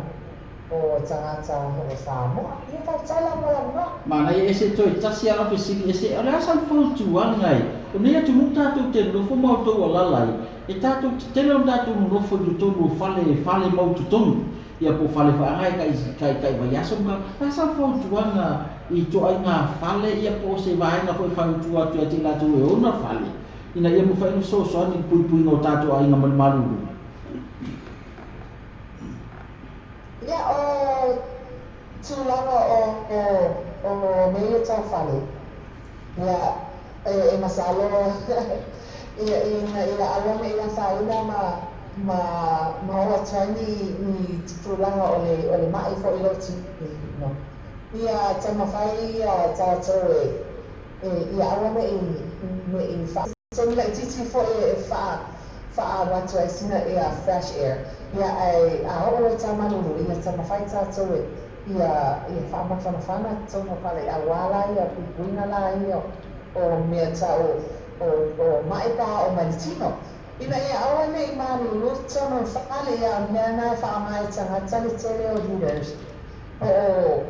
O tagata o Samoa. Ia faafetai la mo le avanoa. Manaia ese toe tasi a lau fesili ese o le a sau fautuaga e o nei atunuu tatou te nonofo ma outou alala ai e tatou te tele ona tatou nonofo i totonu o fale fale mau totonu ia po o fale faaaga e kai kai vaiaso ma le a sau fautuaga i ituaiga fale ia po o se vaega foi e fautua atu ia te i latou e ona fale ina ia mafai ona fesoasoani i le puipuiga o tatou aiga ma le malulu. Ia, o tulaga o o mea ia tau fale, ia, e masalo ia ina ia aua ne i afaina ma ma ma oo atu ai ni ni tulaga o le o le maʻi foi i lou tino. Ia taumafai ia tatou e e ia aua ne i ne i faa Taimi laitiiti foi e faa atu ai sina ea fresh air ia ae a oo loa i tamalulu ia taumafai tatou e ia ia faamafanafana tonu o fale aua la ia puipuiga la ia o mea tau o o maʻi pa oo mai le tino ina ia aua nei malulu tonu o fale ia o le mea na e faaaoga e tagata le tele o heaters po o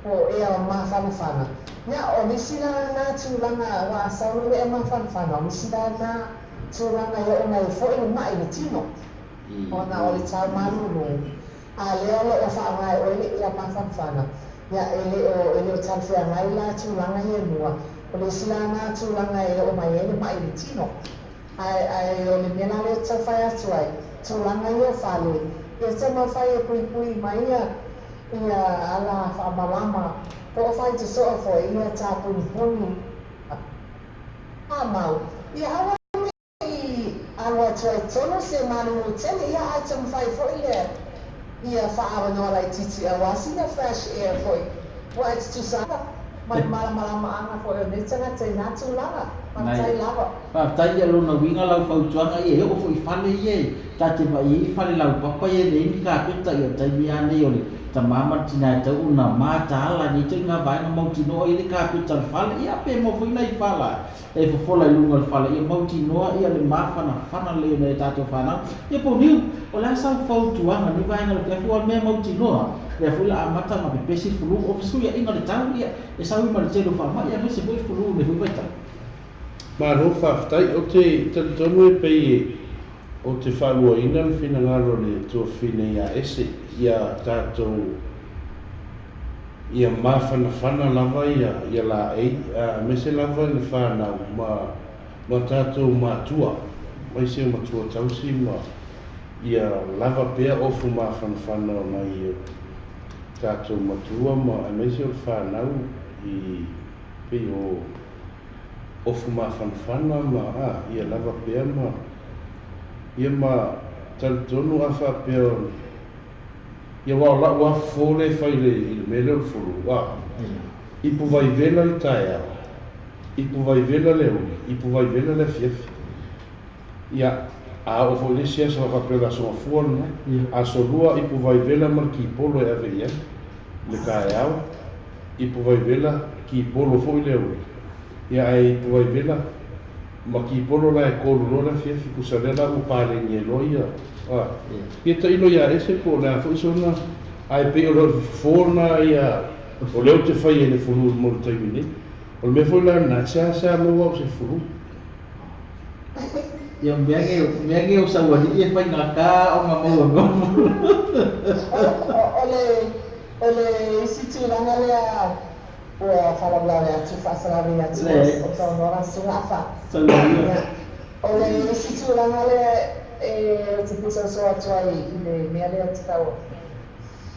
Po o ea o mafanafana. Ia, o nisi la na tulaga ua sau le ea mafanafana, o nisi la na tulaga e oo mai ai foi le maʻi i le tino, ona o le tau malulu, a lea o lo o faaaoga e oe le ea mafanafana, ia, e le o, e le o talafeagai la tulaga ia e lua. O le isi la na tulaga e oo mai ai le maʻi i le tino. Ae, ae o le mea la lea e tau fai atu ai, tulaga ia o fale, ia taumafai e puipui mai ia, ia ala faamalama po o fai sosoo foi ia tapunipuni a mau, ia aua ne i alu atu ai i totonu se malulu tele, ia ae taumafai foi lea ia faaavanoa laitiiti aua sina fresh air foi ua e tutusa ma le malamalamaaga foi o nei tagata i na tulaga. Faafetai lava. Faafetai ia lona uiga lau fautuaga ia e oo foi i fale ia e ta te vaai ai i fale laupapa ia e leai ni kapeta ia o le taimi a nei o le tama ma le tina e tau ona mataala nei ituaiga vaega mautinoa i le kapeta o le fale ia pe maua foi nai fala e fofola i luga o le fale ia mautinoa ia le mafanafana lelei o nai a tatou fanau. Ia po o niu, o le a sau fautuaga ni vaega o le afiafi aua o le mea mautinoa, lea foi o le a amata ona pepesi le fulu o fesuiaiga o le tau, ia e sau ai ma le tele o faamai aemaise foi le fulu i lenei foi vaitau. Malo faafetai. Ou te talitonu e pei ou te faaluaina le finagalo o le tuafafine ia Ese ia tatou Ia mafanafana lava ia laei, aemaise lava i le fanau ma ma tatou matua, aemaise o matua tausi ma ia lava pea ofu mafanafana o nai o tatou matua ma aemaise o le fanau i pei o ofu mafanafana ma a ia lava pea ma ia ma talitonu a faapea o Ia aua o la'u lava fofo lea e fai i le mea lea o le fulu, a ipu vai vela le taeao, ipu vai vela le aoauli, ipu vai vela le afiafi. Ia, a oo foi i le isi aso, a faapea o le aso gafua lena, aso lua ipu vai vela ma le kipolo e ave i ai le taeao, ipu vai vela, kipolo foi le aoauli. Ia ae ipu vai vela ma kipolo la e tolu loa le afiafi, tusa lea la ua paleni ai loa ia, a. Ia tailo ia ese po o le a foi sona, ae pei o le fofo lena ia, o lea ou te fai ai i le fulu mo le taimi nei. O le mea foi la lena, e seasea maua au i se fulu. Ia mea nei, mea nei o saualii e faigata ona maua mea o fulu. O le, o le isi tulaga lea Ua faalavelave atu, faasalavelave atu o saunoa la Susuga Afa. Ia, o le isi tulaga lea e ou te fia soso atu ai i le mea lea ou te tau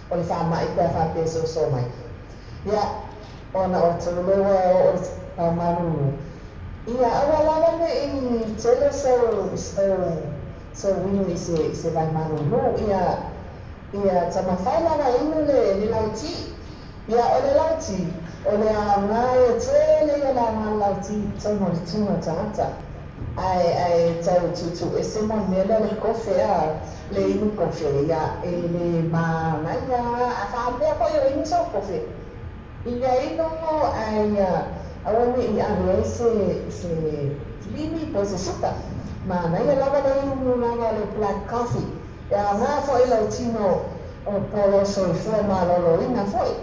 o le faamai pe a faapea e soso mai. Ia, ona o outou lea ua oo i le tau malulu, ia aua lava ne i tele sou, sou, sou inu i se, i se vai malulu. Ia, ia taumafai lava e inu le, le lauti. Ia, o le lauti, o le aoga e tele ia le aoga o le lauti i totonu o le tino o tagata. Ae, ae tau tuutuu ese ma le mea lea o le kofe a, le inu kofe, ia, e le manaia a, a faapea foi o inu sau kofe, ia inu ae ia aua ne i ave ai se, se kilimi po o se suka. Manaia lava le inu lava o le black coffee. E aoga foi lou tino o polo soifua maloloina foi.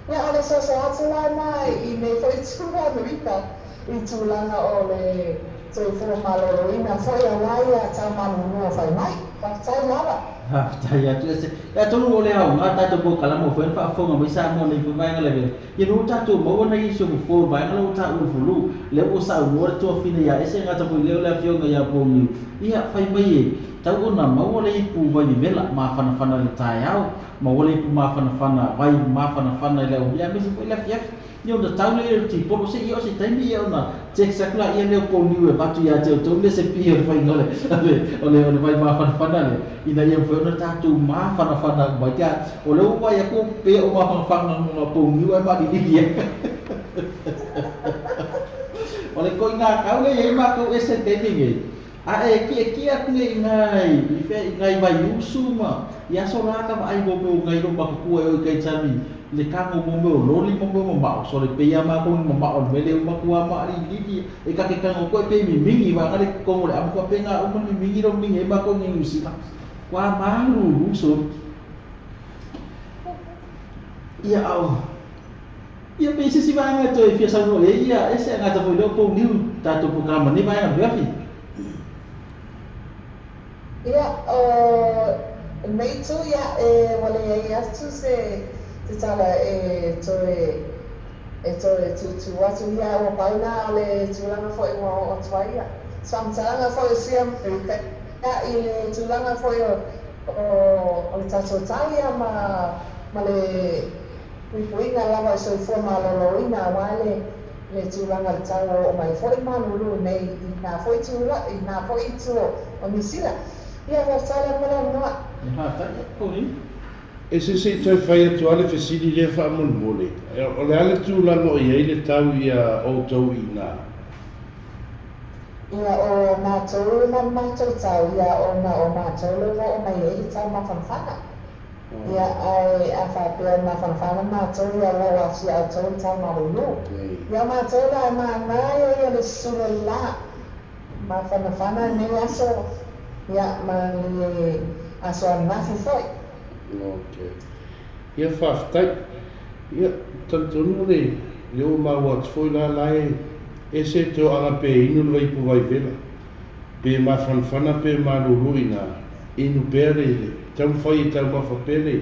Ia, o le soso atu la na i nei foi itu Amerika i tulaga o le soifua maloloina foi aua ia tau malulu o fai mai. Faafetai lava. Faafetai atu ese. E atonu o le aoga tatou polokalame ua fai ona faafofoga mai Samoa nei foi vaega lea. Ia lea ua tatou maua nai isi o fofo o vaega lea ua taua i le fulu. Lea ua saunoa le tuafine ia ese gata foi lea o le afioga ia Pouniu. Ia fai mai e tau ona maua le ipu vai vevela mafanafana i le taeao, maua le ipu mafanafana vai mafanafana i le aoauli aemaise foi le afiafi. Ia ona tau lea i le tipolo se i oo se taimi ia ona text atu laia lea o Pouniu e avatu ia te outou le recipe o le faiga o le o le o le vai mafanafana lea ina ia mafai ona tatou mafanafana uma ai. O lea ua vaai atu pei o mafanafana o Pouniu ae maalilili ai. O le koina kau lea e i ai matou ese i le taimi lenei, a e kiekie atu nei i nai, i fea, i nai vaiusu ma i aso la ka vaai mo mea o nai lou matutua e o i tai tami le kago mo mea o loli ma mea mamao, sole pei a matou ni mamao i le mea lea ua matua maalilili e ta te tago atu ai pei mimigi vaega le totonu o le amu faapena uma le mimigi lea ua mimigi ai matou i Niu Sila. Ua malulu sole. Ia ao. Ia pei se isi vaega e toe fia saunoa i ai, ia ese a gata foi lea o tou niu tatou polokalama nei vaega afiafi. Ia, o lenei itu, ia, e ua leai atu se se tala e toe e toe tuutuu atu, ia, ua pau la o le tulaga foi ua oo atu ai, ia, se faamatalaga foi o sia ia, i le tulaga foi o o le tatou tai, ia, ma ma le puipuiga lava o le soifua maloloina aua le le tulaga i le tau ua oo mai ai foi le malulu nei i na foi i na foi itu o Niu Sila. Ia, faafetai lava mo le avanoa. Ia, faafetai. Ia, Pauline. E se se i toe fai atu lava le fesili lea faamolemole, o le a le tulaga o i ai le tau iā outou i ina? Ia, o matou ma le matou tau, ia, ona o matou lea ua oo mai ai le tau mafanafana. Ia, ae a faapea e mafanafana matou, ia ua oo atu ia outou le tau malulu. Ia, o matou la e manaia ia le susu o le la, mafanafana lenei aso, ia, ma le aso ananafi foi. Ok. Ia faafetai. Ia talitonu le lea ua maua atu foi la la e ese e toaga pe inu le vaipu vaivela pe mafanafana pe malulu ina inu pea le taumafai e taumafa pea le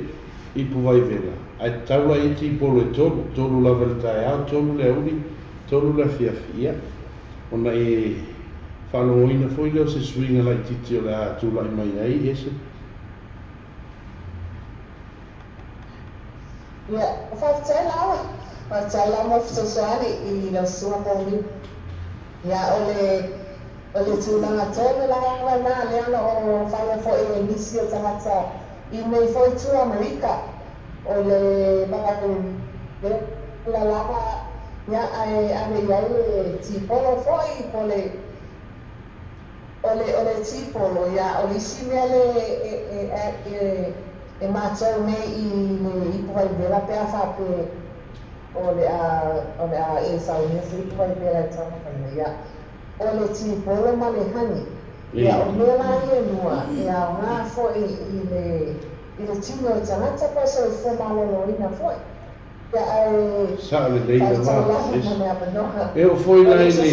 ipu vaivela ae tatau la ia tipolo e tolu, tolu lava i le taeao, tolu le auli, tolu le afiafi. Ia ona e faalogoina foi lea o se suiga laitiiti o le a tulai mai ai ese. Ia, faafetai lava. Faafetai lava mo le fesoasoani i lau susuga Paulina. Ia, o le, o le tulaga tonu lava lena lea o lo o faia foi e nisi o tagata i nei foi itu o Amerika, o le vailaula lava, ia, ae ave i ai le tipolo foi po o le O le, o le tipolo, ia, o le isi mea le e, e, e, e matou nei i le ipu vaivela pe a faapea o le a, o le a e saunia se ipu vaivela e taumafaina, ia, o le tipolo ma le honey. Ia, o mea la ia e lua, e aoga foi i le, i le tino o le tagata po o le soifua maloloina foi. Sao lelei lava E oo foi la i le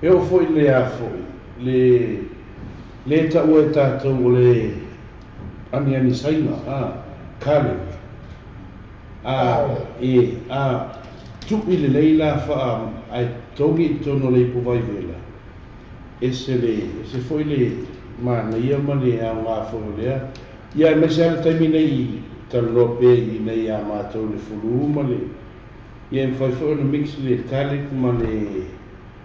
E oo foi i le a foi le le taua e tatou o le aniani saina a garlic a e a tu'i lelei la faa ae togi i totonu o le ipu vaivela ese le ese foi le manaia ma le aoga foi o lea Ia aemaise lava le taimi nei i talanoa pea i inei ia matou le fulu ma le, ia e mafai foi ona mix le garlic ma le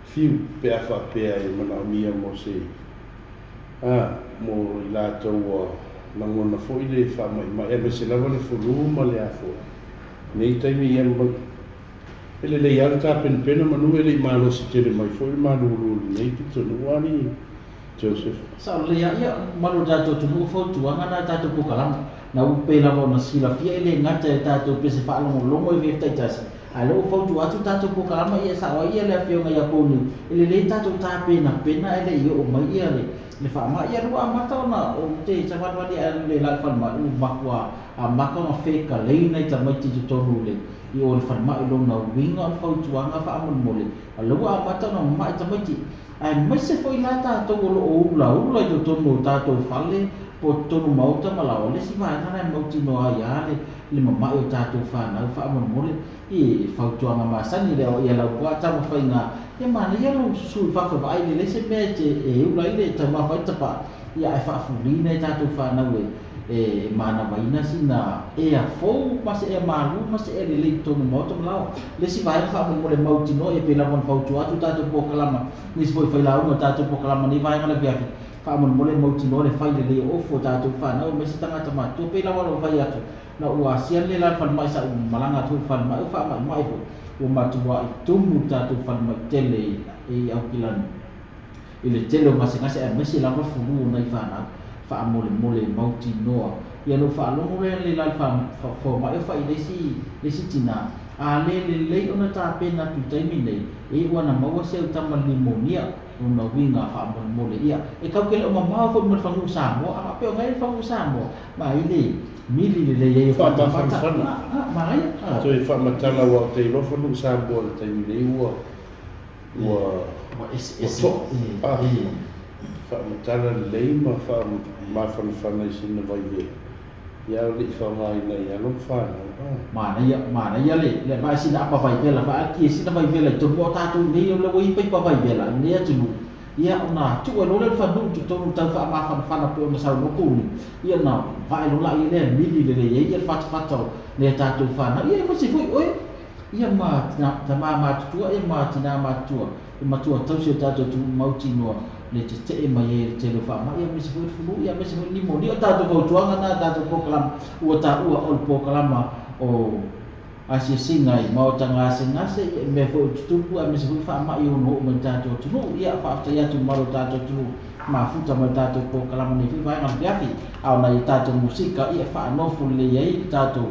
fiu pe a faapea e manaomia mo se, a, mo i latou ua lagona foi le faamaimai aemaise lava le fulu ma le a foi. Nei taimi ia ma, e lelei lava le tapenapena manu e le i malosi tele mai foi le malulu i lenei pitonuu alii. Joseph. Sao lelei a ia malu o tatou atunuu fautuaga na tatou polokalame na ua pei lava ona silafia e le gata e tatou pese faalogologo e fia taitasi ae lea ua fautua atu tatou polokalama ia sao ai ia le afioga ia Kouniu e lelei tatou tapenapena ae le i oo mai ia le le faamai ia lea ua amata ona ou te savalivali ae le la i le falemai ua matua amata ona fekaleina i tamaiti i totonu o le i o le falemai lona uiga o le fautuaga faamolemole a lea ua amata ona mamai tamaiti Aemaise foi la tatou o lo o ulaula i totonu o tatou fale po o totonu maota ma laoa, le isi vaega lena e mautinoa ai lava le le mama'i o tatou fanau faamolemole i fautuaga masani lea o ia Laupua taumafaiga ia manaia lou susu i fafo e vaai lelei se mea e te e ula ai le taumafa ai le tapaa ia ae faafulina e tatou fanau e e manavaina sina ea fou ma se ea malu ma se ea lelei i totonu o maota ma laoa. Le isi vaega faamolemole mautinoa ia pei lava ona fautua atu tatou polokalama, nisi foi failauga o tatou polokalama nei vaega o le afiafi, faamolemole mautinoa le fai lelei o ofu o tatou fanau aemaise tagata matutua pei lava ona fai atu na ua asia le la le falemai sa ou malaga atu foi i le falemai o faamaimai foi ua matuai tumu le tatou falemai tele i Aukilani. I le tele o gasegase aemaise lava fulu o nai fanau, faamolemole mautinoa. Ia lou faalogo lea le la le fomai o fai le isi le isi tina, a le lelei ona tapena atu i taimi nei, e iu ana maua si au tama limonia, lona uiga faamolemole ia. E kau ke le o mamao foi ma le fanuu Samoa, a faapea o ngai le fanuu Samoa, ma i le mili lelei ai o fatafata. Faamafanafana. A, manaia, a. Toe faamatala aua ou te iloa fanuu Samoa i le taimi nei ua ua Ua eseese ua to'a faamatala lelei ma faamafanafana i sina vaivela, ia o le i faaaogaina i alo ma fanau. Manaia, manaia le le vae sina apa vaivela vae ki sina vaivela i tonu o tatou nei o le ua i paipa vaivela i lenei atunuu ia ona tuu ai loa lea o le fanuu i totonu tau faamafanafana pei ona saunoa Kuni ia ona vae loa laia lea e mili lelei ai ia le fatafata o Nai a tatou fanau, ia aemaise foi oe, ia ma tama matutua, ia ma tina matutua, e matua tausi o tatou atunuu mautinoa le tetee mai ai e le tele o faamai, aemaise foi le fulu, ia aemaise foi le nimonia. O tatou fautuaga na, tatou polokalama ua taua o le polokalama o asiasiga i maota gasegase, ia i mea foi o tutupu, aemaise foi faamai e ono oo mai i le tatou atunuu. Ia, faafetai atu i le mamalu o le tatou atunuu mafuta mai le tatou polokalama nei foi vaega o le afiafi, a o nai a tatou musika, ia, faanofo lelei ai le tatou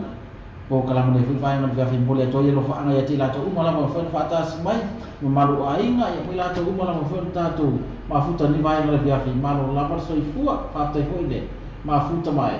polokalama nei foi vaega o le afiafi. E momoli atu ai alofaaga ia te i latou uma lava ua mafai ona faatasi mai, mamalu o aiga, ia ma i latou uma lava ua mafai ona tatou mafuta i lenei vaega o le afiafi. Malo lava le soifua, faafetai foi le mafuta mai.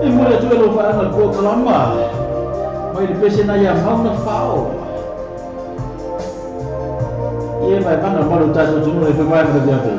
E momoli atu alofaaga i le polokalama mai le pese na ia Maunafao. Ia e vaevaga malu o tatou atunuu e fai mai ma le afiafi.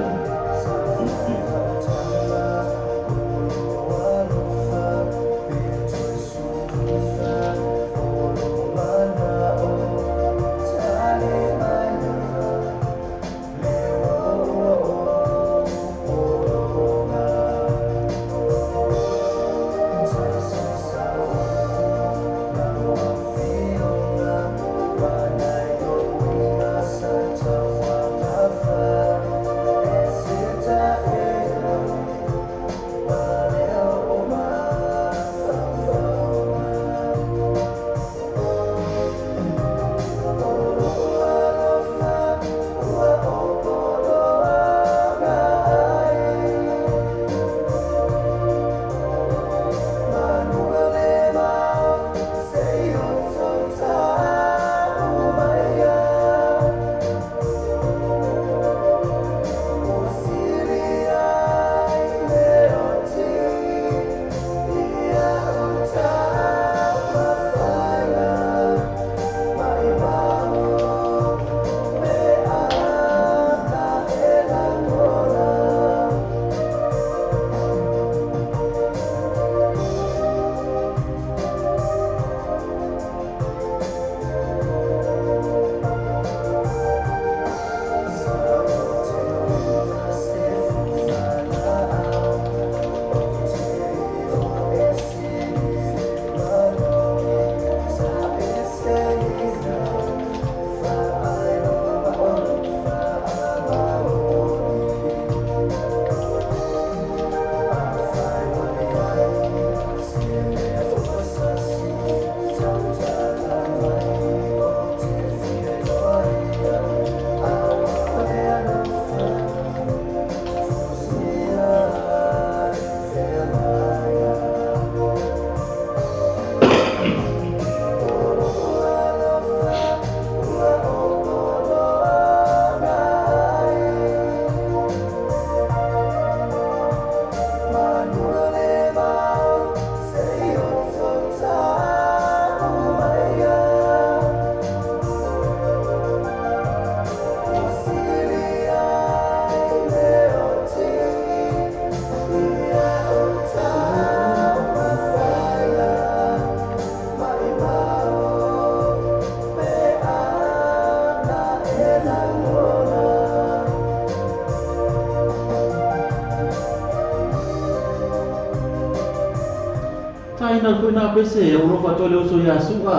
Taina koe nā pese, o lofa atoa le uso ia Su'a,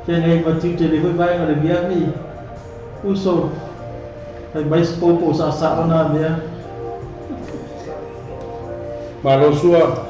feagai ma tiute le foi vaega o le afiafi, uso, fai mai se popo sa'osa'o nā mea. Malo Sua.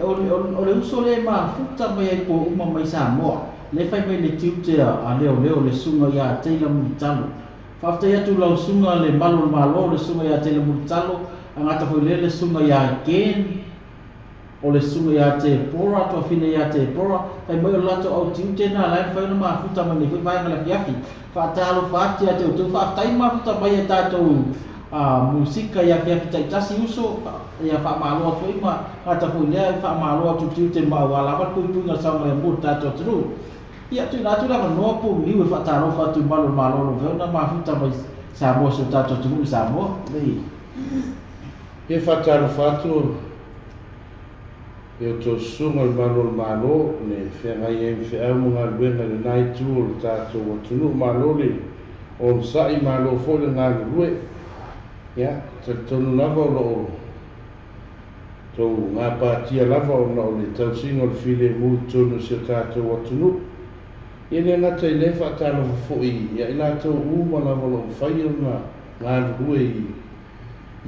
O le uso lea e mafuta mai ai po uma mai Samoa, lea e fai mai le tiute a leoleo le susuga ia Taylor Mulitalo. Faafetai atu lau susuga le malu o le Malo le susuga ia Taylor Mulitalo, a gata foi lea le susuga ia Ken, o le susuga ia Tepora, tuafine ia Tepora, fai mai o le latou au tiute lena la e mafai ona mafuta mai nei foi vaega i le afiafi. Faatalofa atu ia te outou, faafetai mafuta mai e tatou musika i afiafi taitasi uso, ia faamalo atu foi ma gata foi lea faamalo atu tiute ma aua lava le puipuiga o le saogalemu o le tatou atunuu. Ia tuuina atu le avanoa Puniu e faatalofa atu i malu o le Malo o lo o mafai ona mafuta mai Samoa si o tatou atunuu i Samoa nei. Ia faatalofa atu i outou susuga i le malu o le Malo le feagai ai ma feau ma galuega i lena itu o le tatou atunuu. Malo le onosai, malo foi le galulue. Ia, talitonu lava o lo o tou gapatia lava ona o le tausiga o le filemu i totonu o si o tatou atunuu. Ia le gata i lea, faatalofa foi ia i latou uma lava o lo o mafai ona galulue i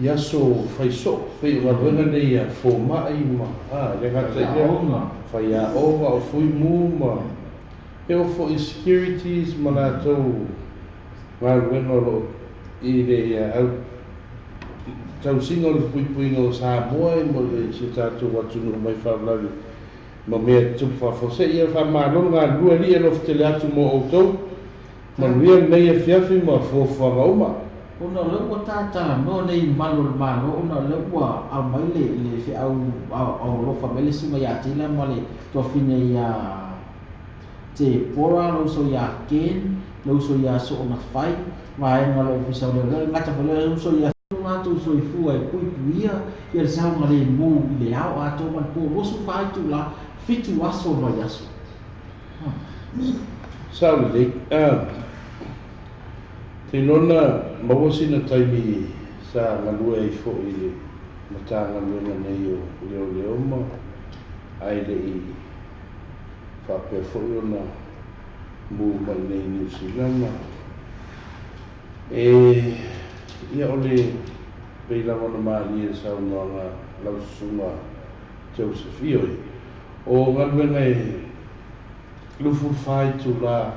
i aso fai soo, pei o galuega nei a fomai ma, a, le gata i lea, faiaoga, o fuimu ma e oo foi i securities ma latou galuega o lo o i le au tausiga o le puipuiga o Samoa e mo si o tatou atunuu mai faalavelave ma mea tutupu faafuasei. Ia faamalo le galulue alii e alofa tele atu mo outou. Manuia lenei afiafi ma fuafuaga uma. Ona o lea ua ta talanoa nei i malu o le Malo, ona o lea ua aumai le le feau aualofa mai le susuga ia Taylor ma le tuafine ia Tepora, le uso ia Ken, le uso ia Soonafai, vaega o le Ofisa o Leoleo, e gata foi lea uso ia lo latou soifua e puipuia ia le saogalemu i le ao atoa ma le po 24 itula, 7 aso o le vaiaso. Sao lelei. Teinona maua sina taimi sa galue ai foi i le Matagaluega nei o Leoleo ma ae le i faapea foi ona mu mai nei i Niu Sila ma e ia o le pei lava ona malie le saunoaga a lau susuga Joseph. Ioe, o galuega e 24 itula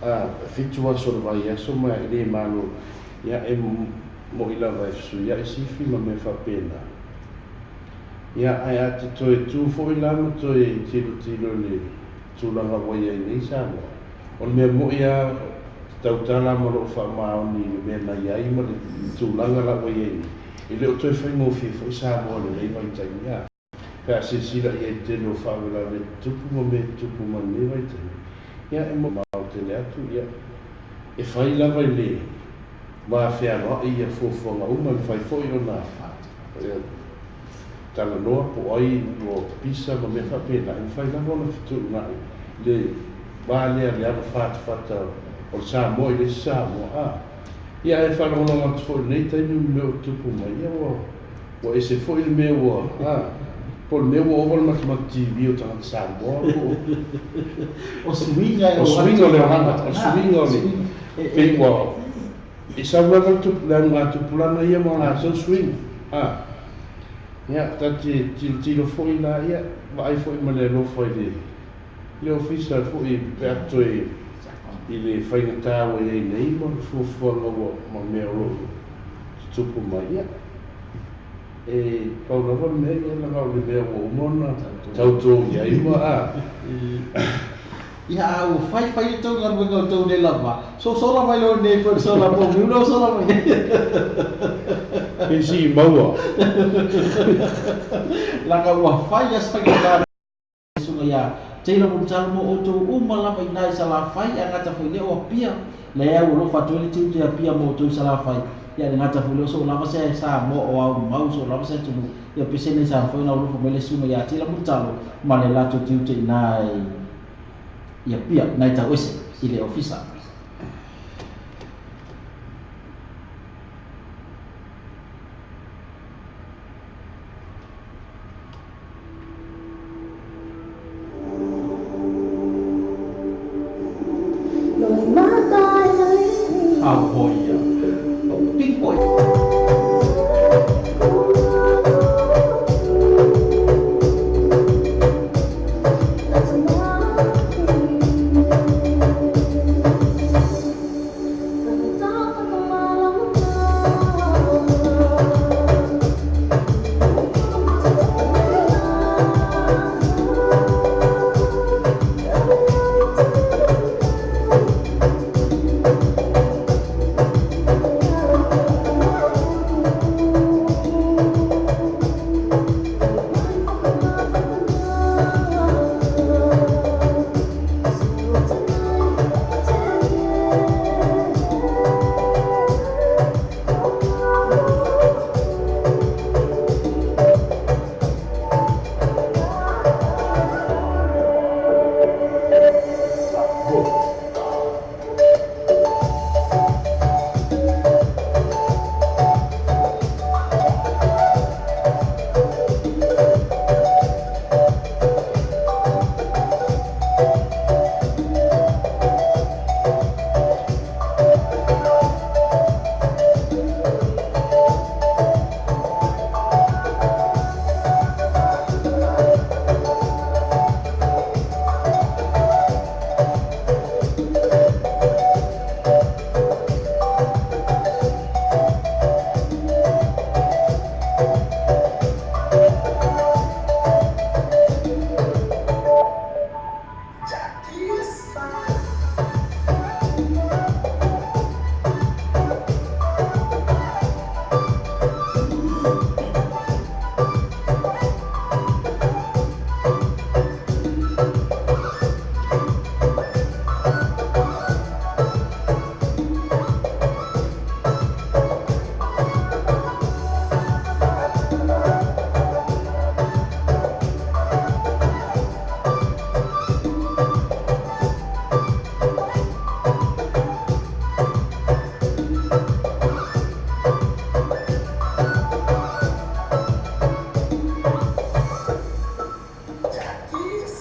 a 7 aso o le vaiaso ma e le malo ia e mo'i lava e fesuia'i sifi ma mea faapena. Ia ae a te toe tu foi la ma toe tilotilo i le tulaga ua i ai nei Samoa, o le mea mo'i lava te tautala ma lou faamaoni i le mea na i ai ma le tulaga la ua i ai nei, e le o toe faigofie foi Samoa i lenei vaitaimi. A. Pe a silasila i ai i le tele o faalavelave e tutupu ma mea e tutupu mai lenei vaitaimi, ia e mamao tele atu, ia e fai lava i le va fealoai ia fuafuaga uma, e mafai foi ona talanoa po o ai ua pisa ma mea faapena, e mafai lava ona fetuunai le va lea le avafatafata o le Samoa i le isi Samoa. A, ia ae faalogologo atu foi i lenei taimi ma mea o tutupu mai, ia ua Ua ese foi le mea ua, a, po o le mea ua ova le matamata TV o tagata Samoa po o. O suiga e o suiga o le olaga, o suiga o le, pei ua, e sau lava le tupu, le anugatupulaga ia ma latou suiga, a. Ia, ta te tilotilo foi la, ia, vaai foi ma le alofa i le, le ofisa foi pe a toe, i le faigata ua i ai nei ma le fuafuaga ua, ma mea o lo o tutupu mai, ia. E pau lava le mea, ia leaga o le mea ua uma ona tauto i ai ma a. Ia a ua fai fai le tou galuega o tou le lava, sosola mai loa nei foi le sola po o miu sola mai. Pe sii maua. Leaga ua fai a se faigata. Susuga ia Taylor Mulitalo mo outou uma lava ina i Salafai a gata foi lea o Apia le au alofa atu ai le tiute Apia mo outou i Salafai ia le gata foi lea o soo lava se Samoa o au mau soo lava se atunuu ia pesene sa mafai ona alofa mai le Susuga ia Taylor Mulitalo ma le latou tiute ina i Apia ina i Tauese i le ofisa.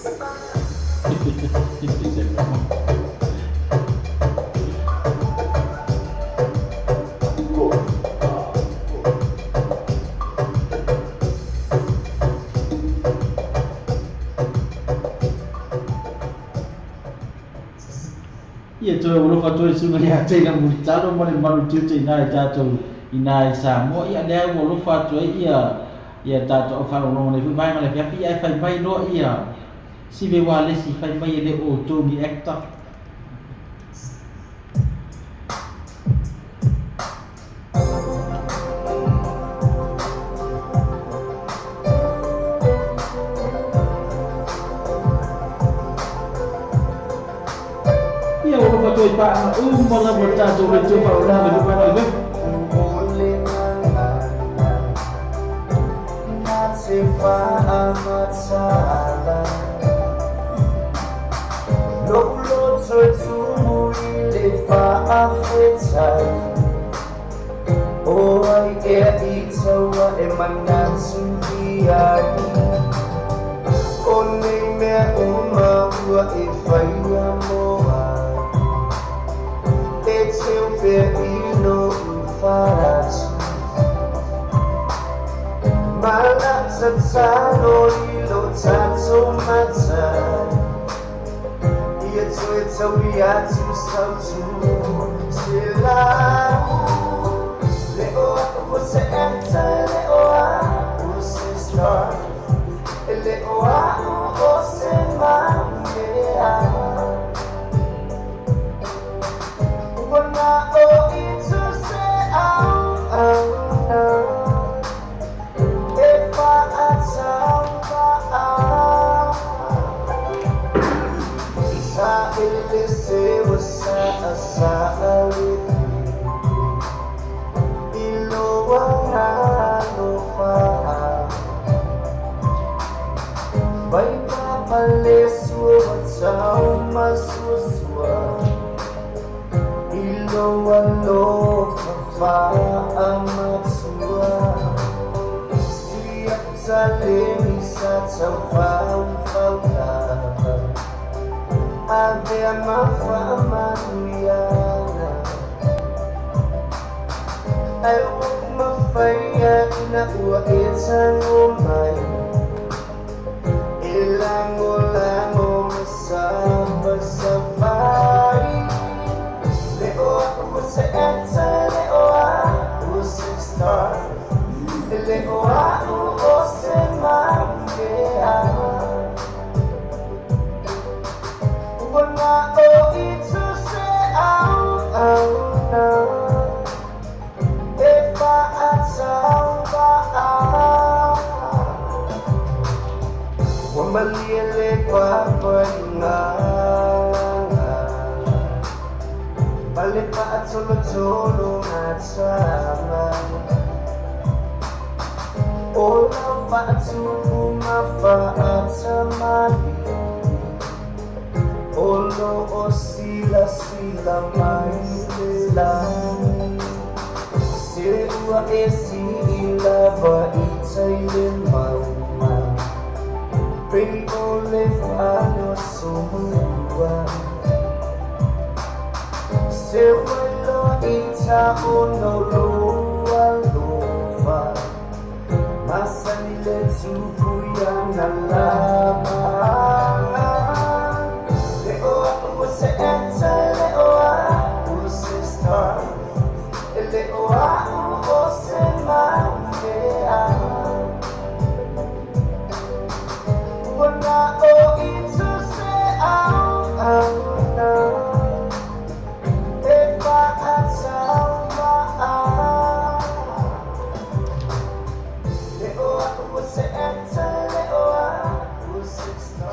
Ia toe alofa atu ai le susuga ia Taylor Mulitalo ma le malu tiute i ina i tatou ina i Samoa. Ia lea ua alofa atu ai ia ia tatou au faalogologo nei foi vaega o le afiafi ia ae fai mai loa ia Sive Walesi fai mai e le o outou ni actor. Ia ua alofa atu ai paaga uma lava o tatou leitio faalogologo nei foi vaega o le afiafi.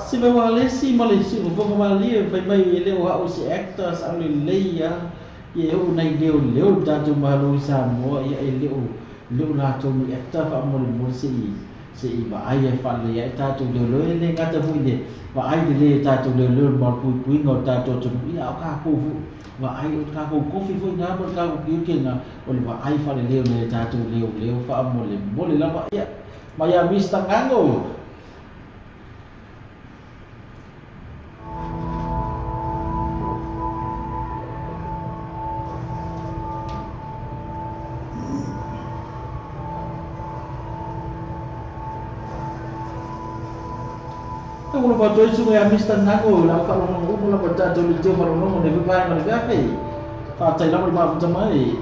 Sive Walesi ma le siufofoga malie fai mai e le o a'u se actor sa o lelei a ia e oo nai leoleo le tatou Malo i Samoa ia e le o le o latou ni actor faamolemole se i se i vaai ai faalelei ai tatou leoleo e le gata foi i le vaai lelei e tatou leoleo i le malupuipuiga o le tatou atunuu ia a o tatou foi vaai o le tatou tofi foi lena ma le tatou tiute lena o le vaai faalelei o nai a tatou leoleo faamolemole lava ia mai ia Mister Gago. Faatalofa atu ai susuga ia Mister Ngago i lau faalogologo uma lava i le tatou leitio faalogologo i lenei foi vaega o le afiafi. Faafetai lava le mafuta mai.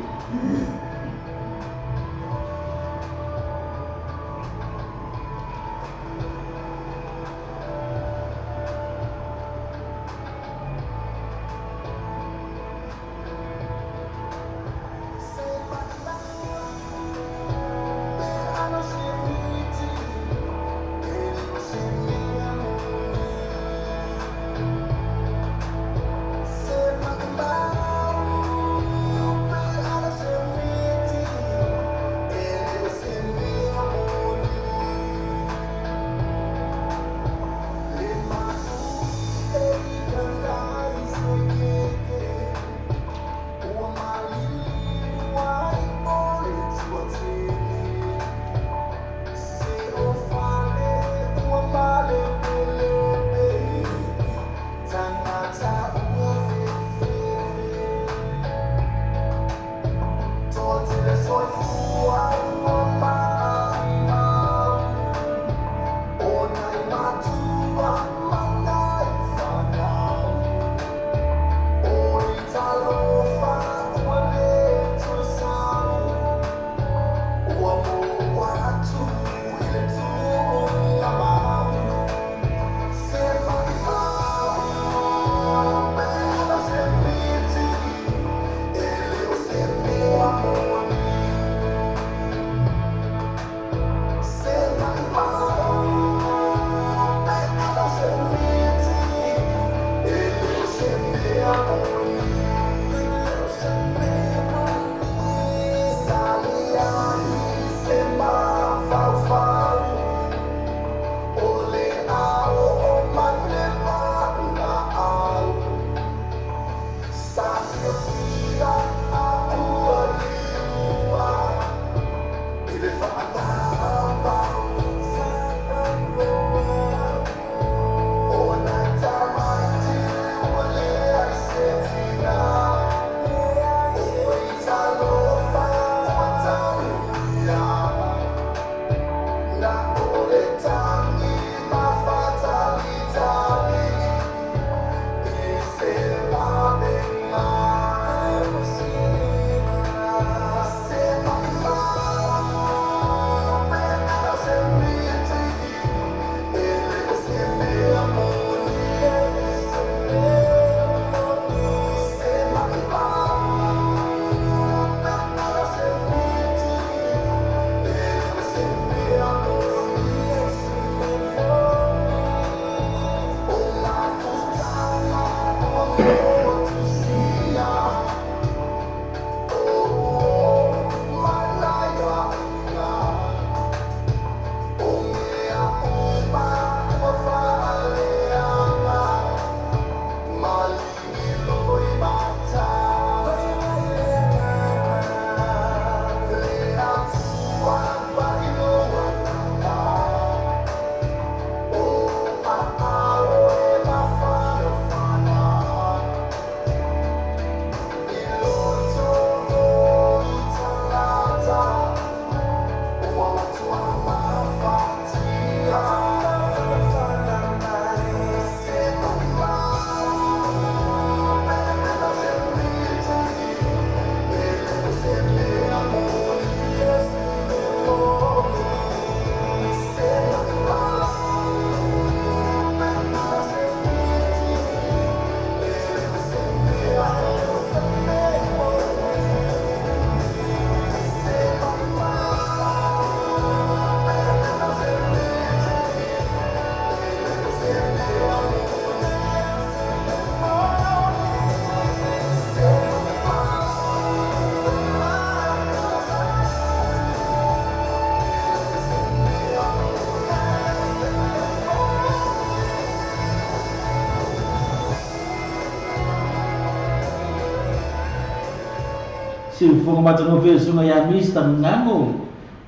Siufofoga matagofie le Susuga ia Mister Ngago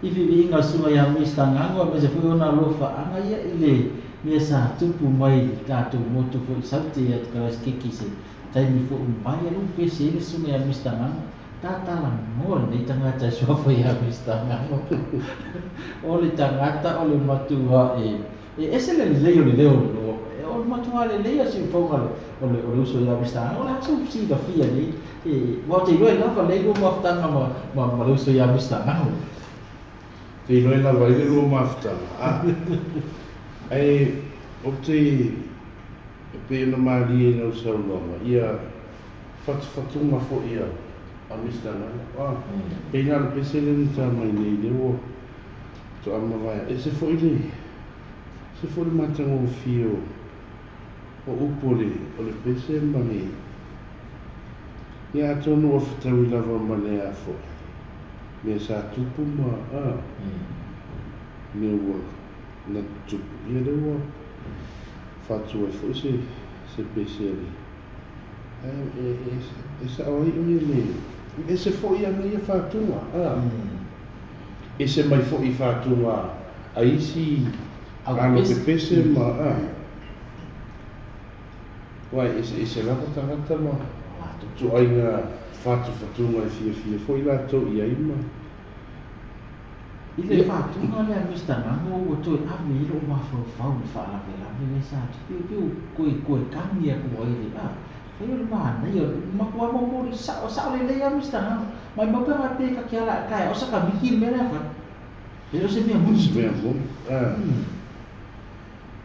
i viviiga o le Susuga ia Mister Ngago aemaise foi ona alofaaga ia i le mea sa tupu mai i le tatou motu foi i Saute ia Karasikeki se taimi foi mai alu pese ai le Susuga ia Mister Ngago tatalagoa lenei tagata e suafa ia Mister Ngago o le tagata o le matua e ese le lelei o le leo faaleleia siufoga o le uso ia Mr. Ago. O le a sou silafia nei e aua ou te iloa e lava lelei lua mafutaga ma le uso ia Mr. Ago. Te iloa e lava ai le lua mafutaga, a. Ae ou te, e pei ona malie i lau saunoaga, ia fatufatuga foi a a Mister Ngalo, a. Pei na o le pese lea na ta mai nei lea ua faatoa mavae ae. Ese foi le, ese foi le matagofie o o upu o le o le pese ma le, ia atonu ua fetaui lava ma le a foi, mea sa tupu ma a, mea ua na tutupu, ia lea ua faatu ai foi se se pese a le, ae e e e sao ai oe le, ese foi ana ia fatuga, a, ese mai foi i fatuga a isi alo pepese ma a, aua e eseese lava tagata ma ituaiga fatufatuga e fiafia foi latou i ai ma. I le fatuga lea Mister Gago ua toe ave ai lou mafaufau i le faalavelave lea sa tupu, pei ua toe toe kagi atu ai le a fai o le manaia o le matua momoli sao sao lelei lava Mister Gago, maimau pe ana pe ta te ala ae taeao sakamiki le mea lea fai. E le o se mea moni. Se mea moni, a.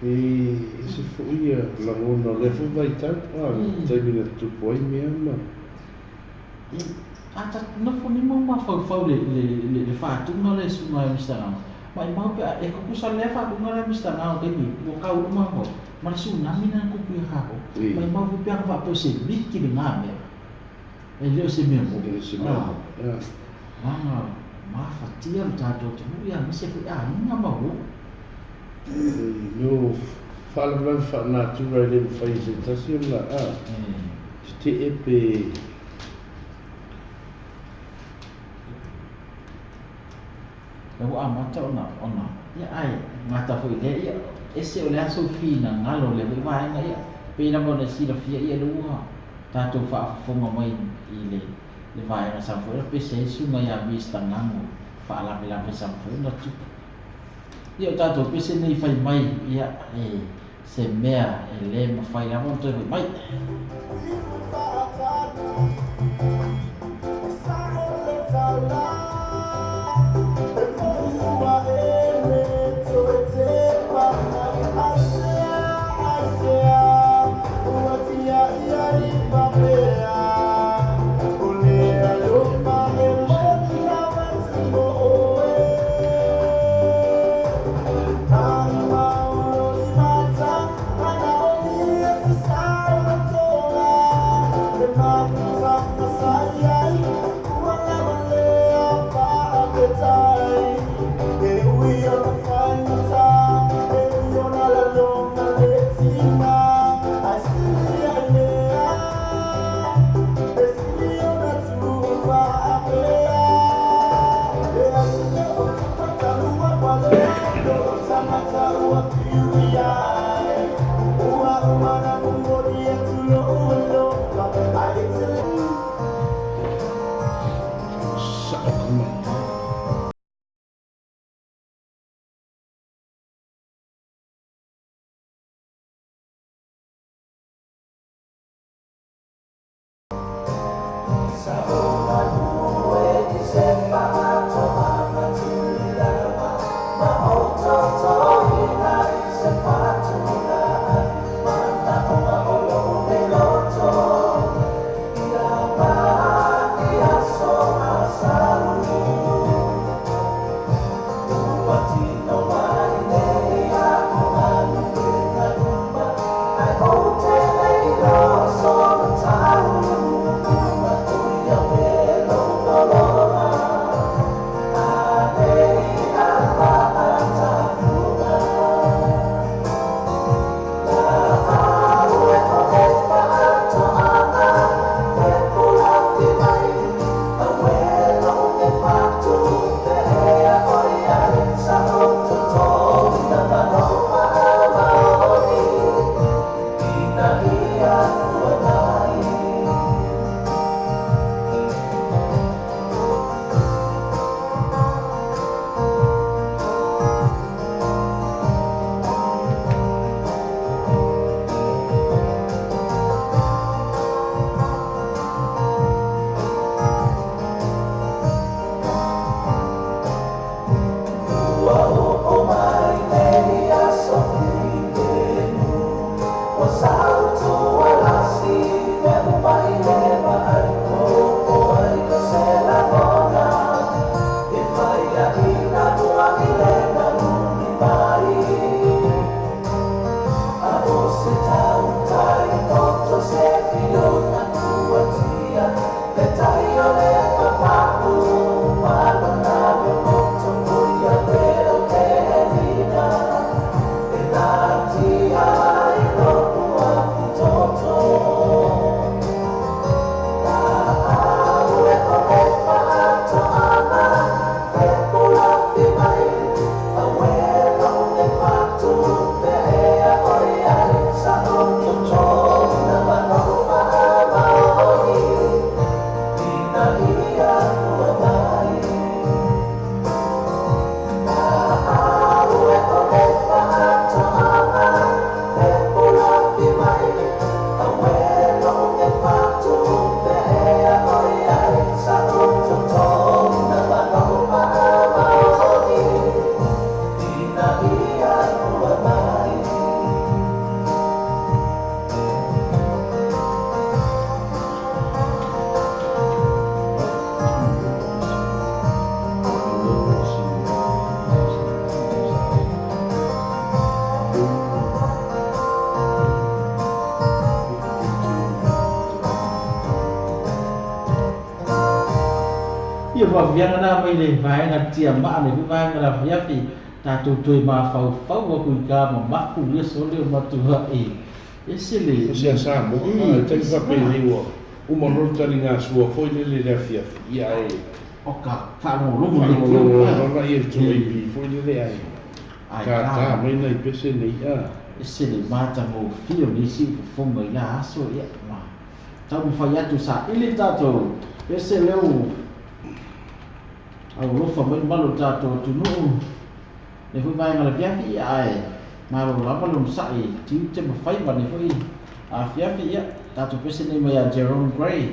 E ese foi ia lagona o lea foi vaitau, a, le taimi na tutupu ai mea ma. A ta nofo nei ma mafaufau le le le faatuga lea e susuga ai Mister Ngao, maimau pe a e tutusa lea faatuga lea Mister Ngao i taimi ua tau uma atu ma le tsunami lea na tupu ia tatou. Maimau foi pe ana faapea o se miti lena mea. E le o se mea moni. E le o se mea moni. Leaga mafatia lo tatou atunuu ia aemaise foi aiga ma uo. Mea o faalavelave faalenatura e le mafai e se tasi ona tetee pe. Lea ua amata ona ona ia ae gata foi i lea ia ese o le aso finagalo o lea foi vaega ia pei lava ona e silafia ia lea ua tatou faafofoga mai i le le vaega sa mafai ona pese ai susuga ia Mister Gago faalavelave sa mafai ona tupu. Ia o tatou pese nei fai mai ia e se mea e le mafai lava ona toe foi mai. Sao ka mai. Ia faafiaga na mai le vaega tiamaa le foi vaega lafiafi tatou toe mafaufau aku i ka mamaku ia sole o matua'i ese le O se Samoa, e taimi faapenei ua uma loa le taligasua foi lele le afiafi, ia ae o ka faalogologo faalogologo lava ia le 2AP foi lele ae tātā mai nai pese nei a. Ese le matagofie o nei siufofoga i la aso ia ma taumafai atu saili tatou pese leo aualofa mai le malu o tatou atunuu le foi vaega lafiafi ia ae malo lava le onosa'i tiute ma faiva nei foi afiafi ia tatou pese nei mai ia Jerome Gray.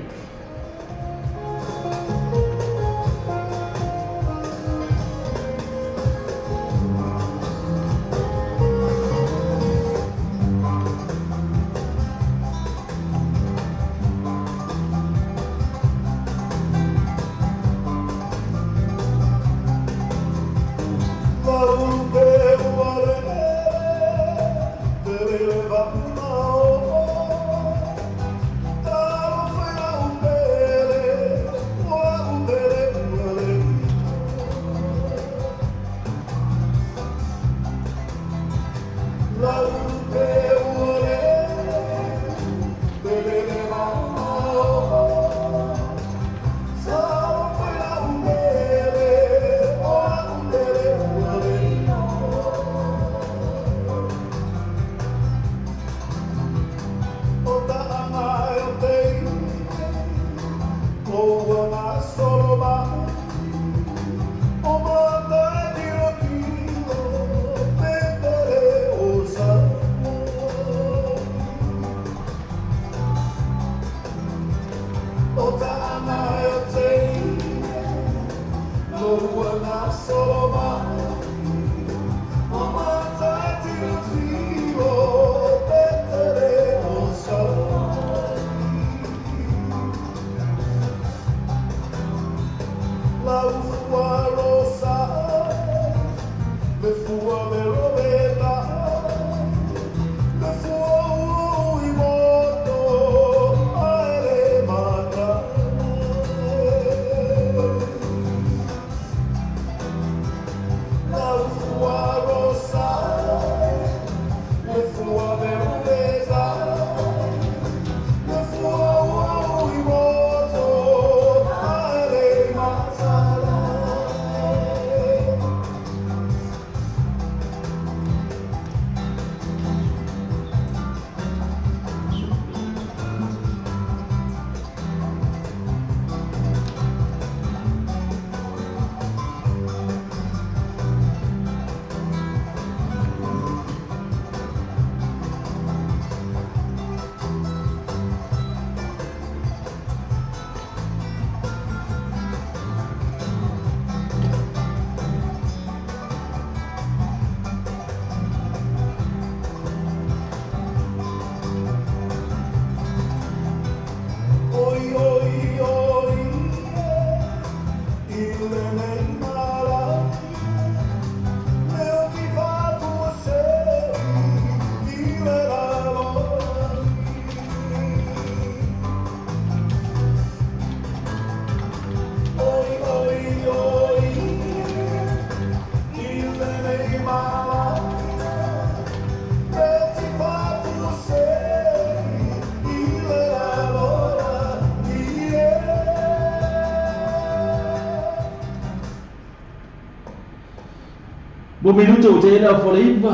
Lua minute ua tele au le 9,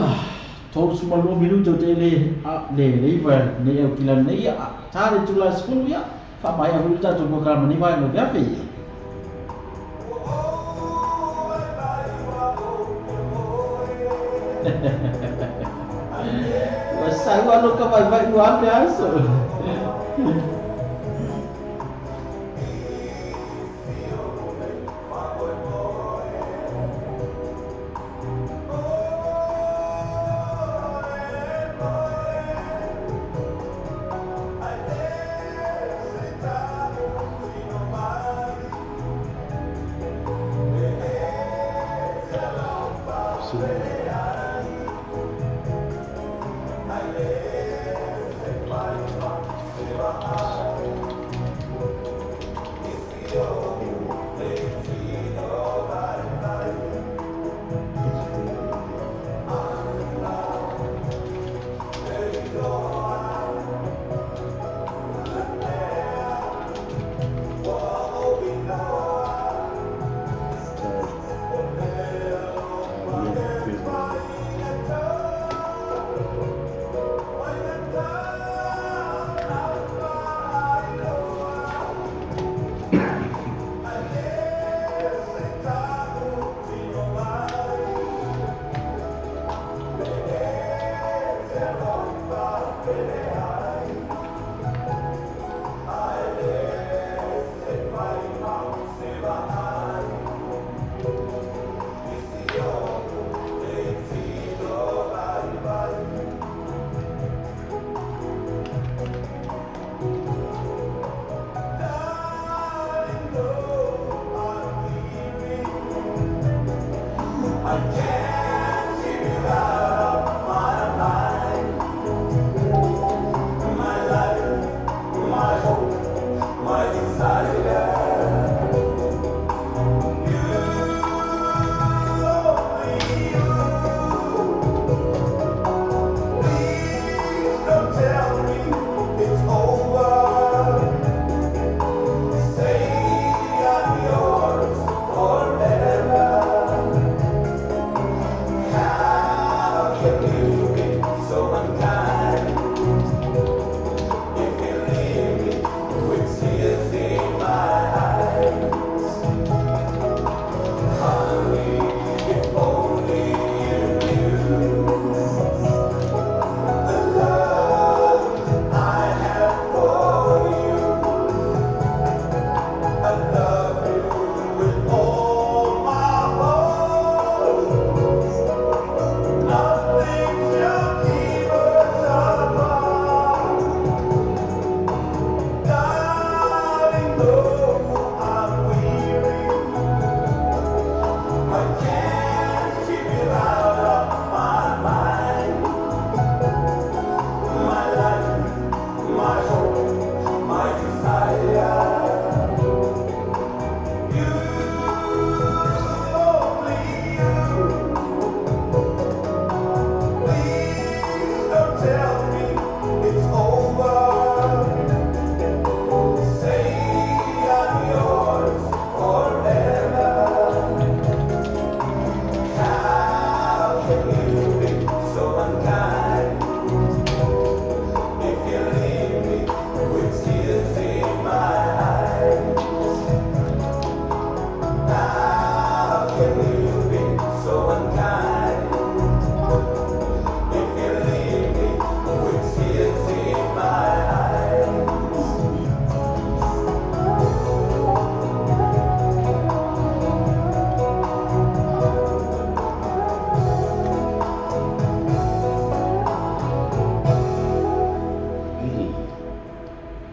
32 minute ua tele le 9 nei au kila nei ia, ta le tula 10 ia, faamaea foi le tatou polokalame nei vaega o le afe ia. Ua sau alo ka vaivai ua alu le aso.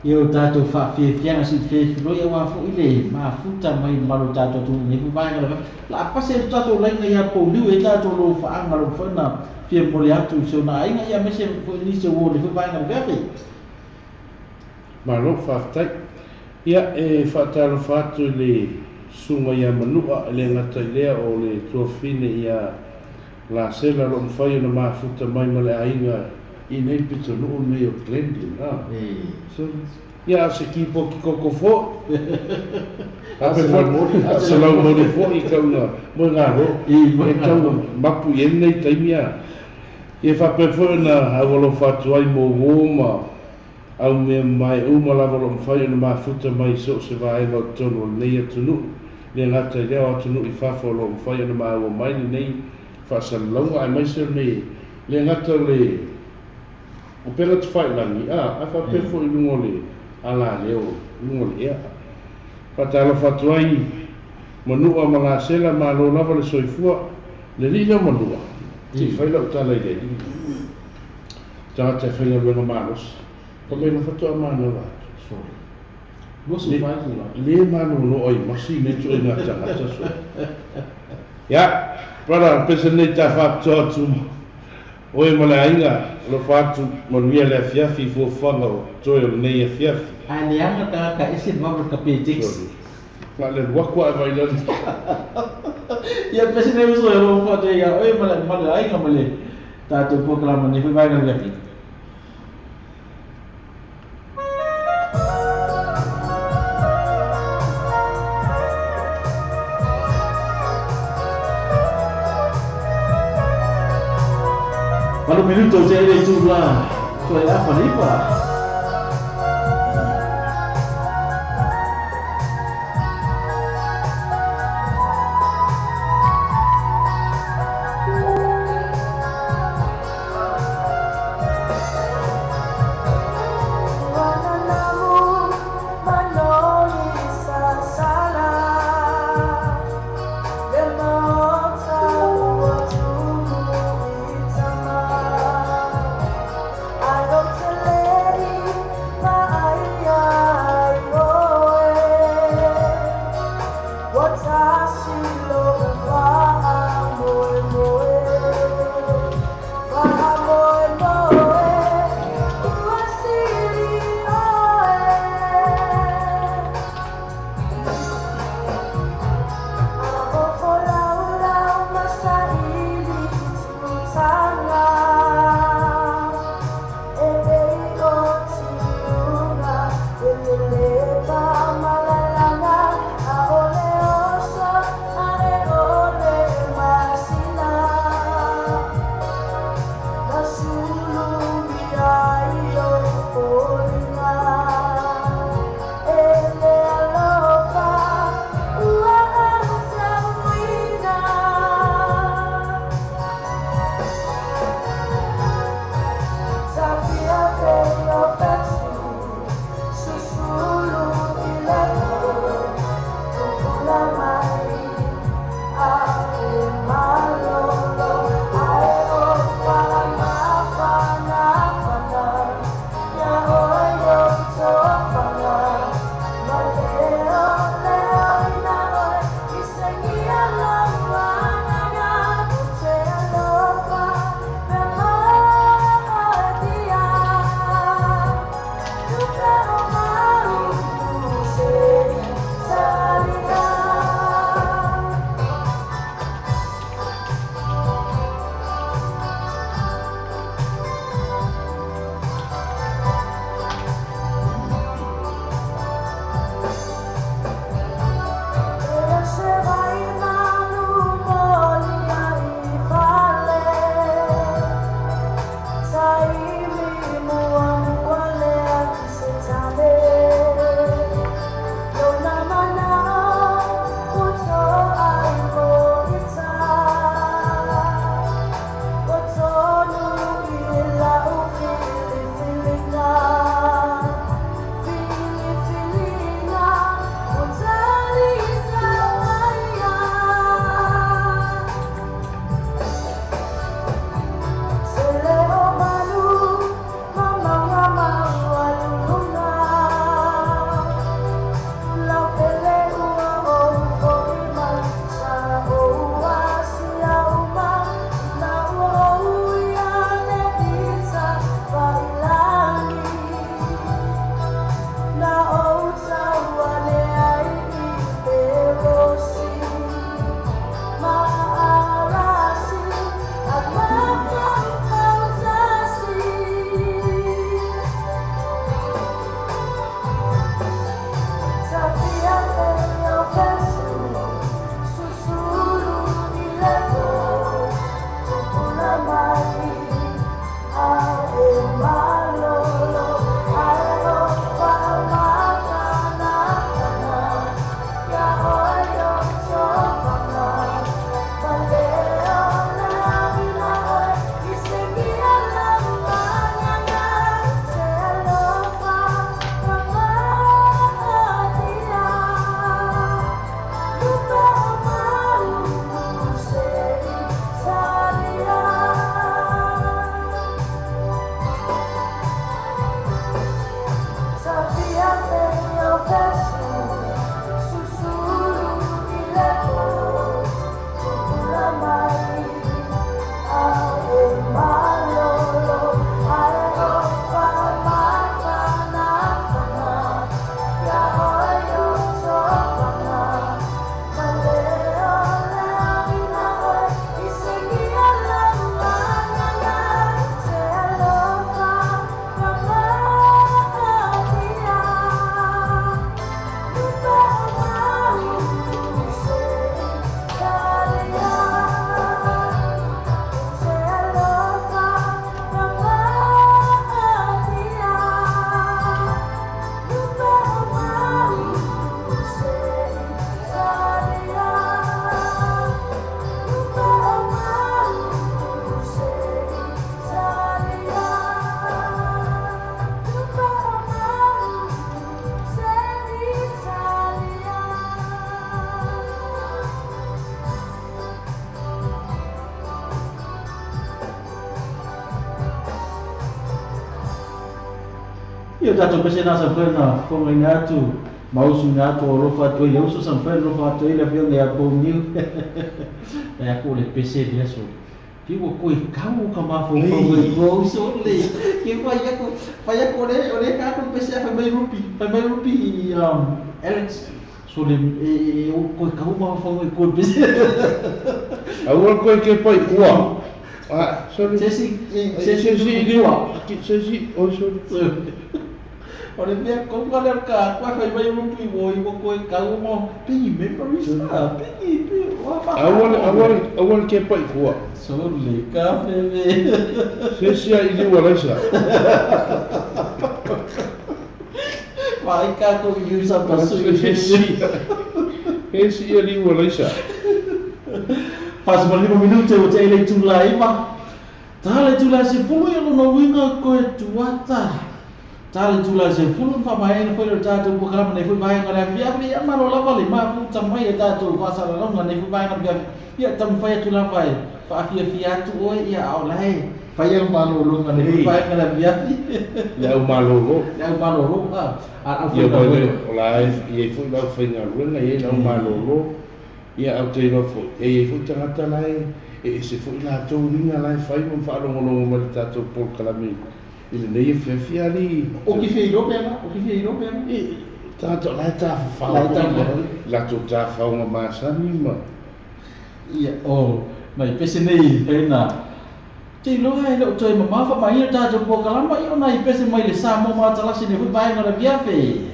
Ia o tatou faafiafiaga se i fefeloi aua foi le mafuta mai mamalu o tatou atunuu i lenei foi vaega lava. O le a pasi atu tatou laina ia Pouliu e tatou lofaaga lo mafai ona fia momoli atu i si ona aiga ia aemaise foi nisi o uo o lenei foi vaega lava. Malo faafetai. Ia e faatalofa atu i le susuga ia Manua e le gata i lea o le tuafafine ia Lasela o lo o mafai ona mafuta mai ma le aiga I nei pitonuu lenei o Glendon a. So, ia a o se kipoki koko fo'i. Faapea foi, a o se laumoli fo'i i tauga moegalo e tau mapu i ai lenei taimi a. Ia faapea foi ona aualofa atu ai mo uō ma au mea mamae uma lava o lo o mafai ona mafuta mai i so o se vaega o totonu o lenei atunuu, le gata i lea o atunuu i fafo o lo o mafai ona maua mai lenei faasalalauga aemaise o le le gata o le upega tafailagi a ae faapea foi i luga o le alaleo i luga o le ea. Faatalofa atu ai Manua ma Lasela malo lava le soifua. Le alii lea o Manua, se i fai lau tala i le alii lea. Tagata e faigaluega malosi. Fai mai na faatoa manava atu. Sorry. 25 kilo. Le malolo ai masi nei ituaiga tagata so. Ia, brother, pese nei ta faapitoa atu oe ma le aiga, alofa atu, manuia le afiafi i fuafuaga o totoe o lenei afiafi. Ae leaga tagata ese le vave ka pe Sorry. Na le alu atu ae vai lale. Ia pese nei uso e alofa atu ai ia oe ma le aiga ma le tatou polokalame nei foi vaega o le afiafi. Valu minuto o tea i le itula toe afa le iva. Ia o tatou pese na sa mafai ona fofogaina atu ma usuina atu o alofa atu ai le uso sa mafai ona alofa atu ai le afioga ia Pouniu. Dai aku o le pese le aso. Pi ua koe kau ka mafaufau ai tua uso le. Ke fai aku, fai aku o le o le ka aku pese a fai mai rupi, fai mai rupi Alex. So le e o koe kau mafaufau ai tua pese. Aua koe ke pai kua. Ah, sorry. Se si Se se si si si kua. Se si oh sorry. O le mea koka lea o le ka koe fai mai rupi mo i mo koe kau mo pingi memories a pingi pingi wa fa. Aua le aua le aua le ke pai kua. So le ka fe me. Se si a ili ua laisa. Vai ka ko i usa pasu i Se si. Se si a ili ua laisa. 45 minute o te ele tula iwa. Tā le tula se fulu i lona uiga koe tuata. Tā le tula se fulu whamaena foi le tātou polokalama nei foi vaega o le afiafi ia malo lava le mafuta mai e tātou faasalalauga nei foi vaega o le afiafi. Ia taumafai atu lava e faafiafia atu oe ia a o lae faia le malologa nei foi vaega o le afiafi. Le au malolo. Le au malolo a au Ia foi mai le o la e i ai foi lau faigaluega i ai lau malolo. Ia au te iloa foi e i ai foi tagata la e e ese foi latou uiga la e fai ma faalogologo mai le tatou polokalame i lenei afiafi alii. O ki whiro pena, o ki whiro pena. E tagata o la e tafafao La e foi tafafao. latou tafaoga masani ma Ia, o, mai pese nei, whaina. Te iloa e leo toe mamao whamaina tātou polokalama, ia ona i pese mai le Samoa Matalasi nei foi vaega o le afiafi.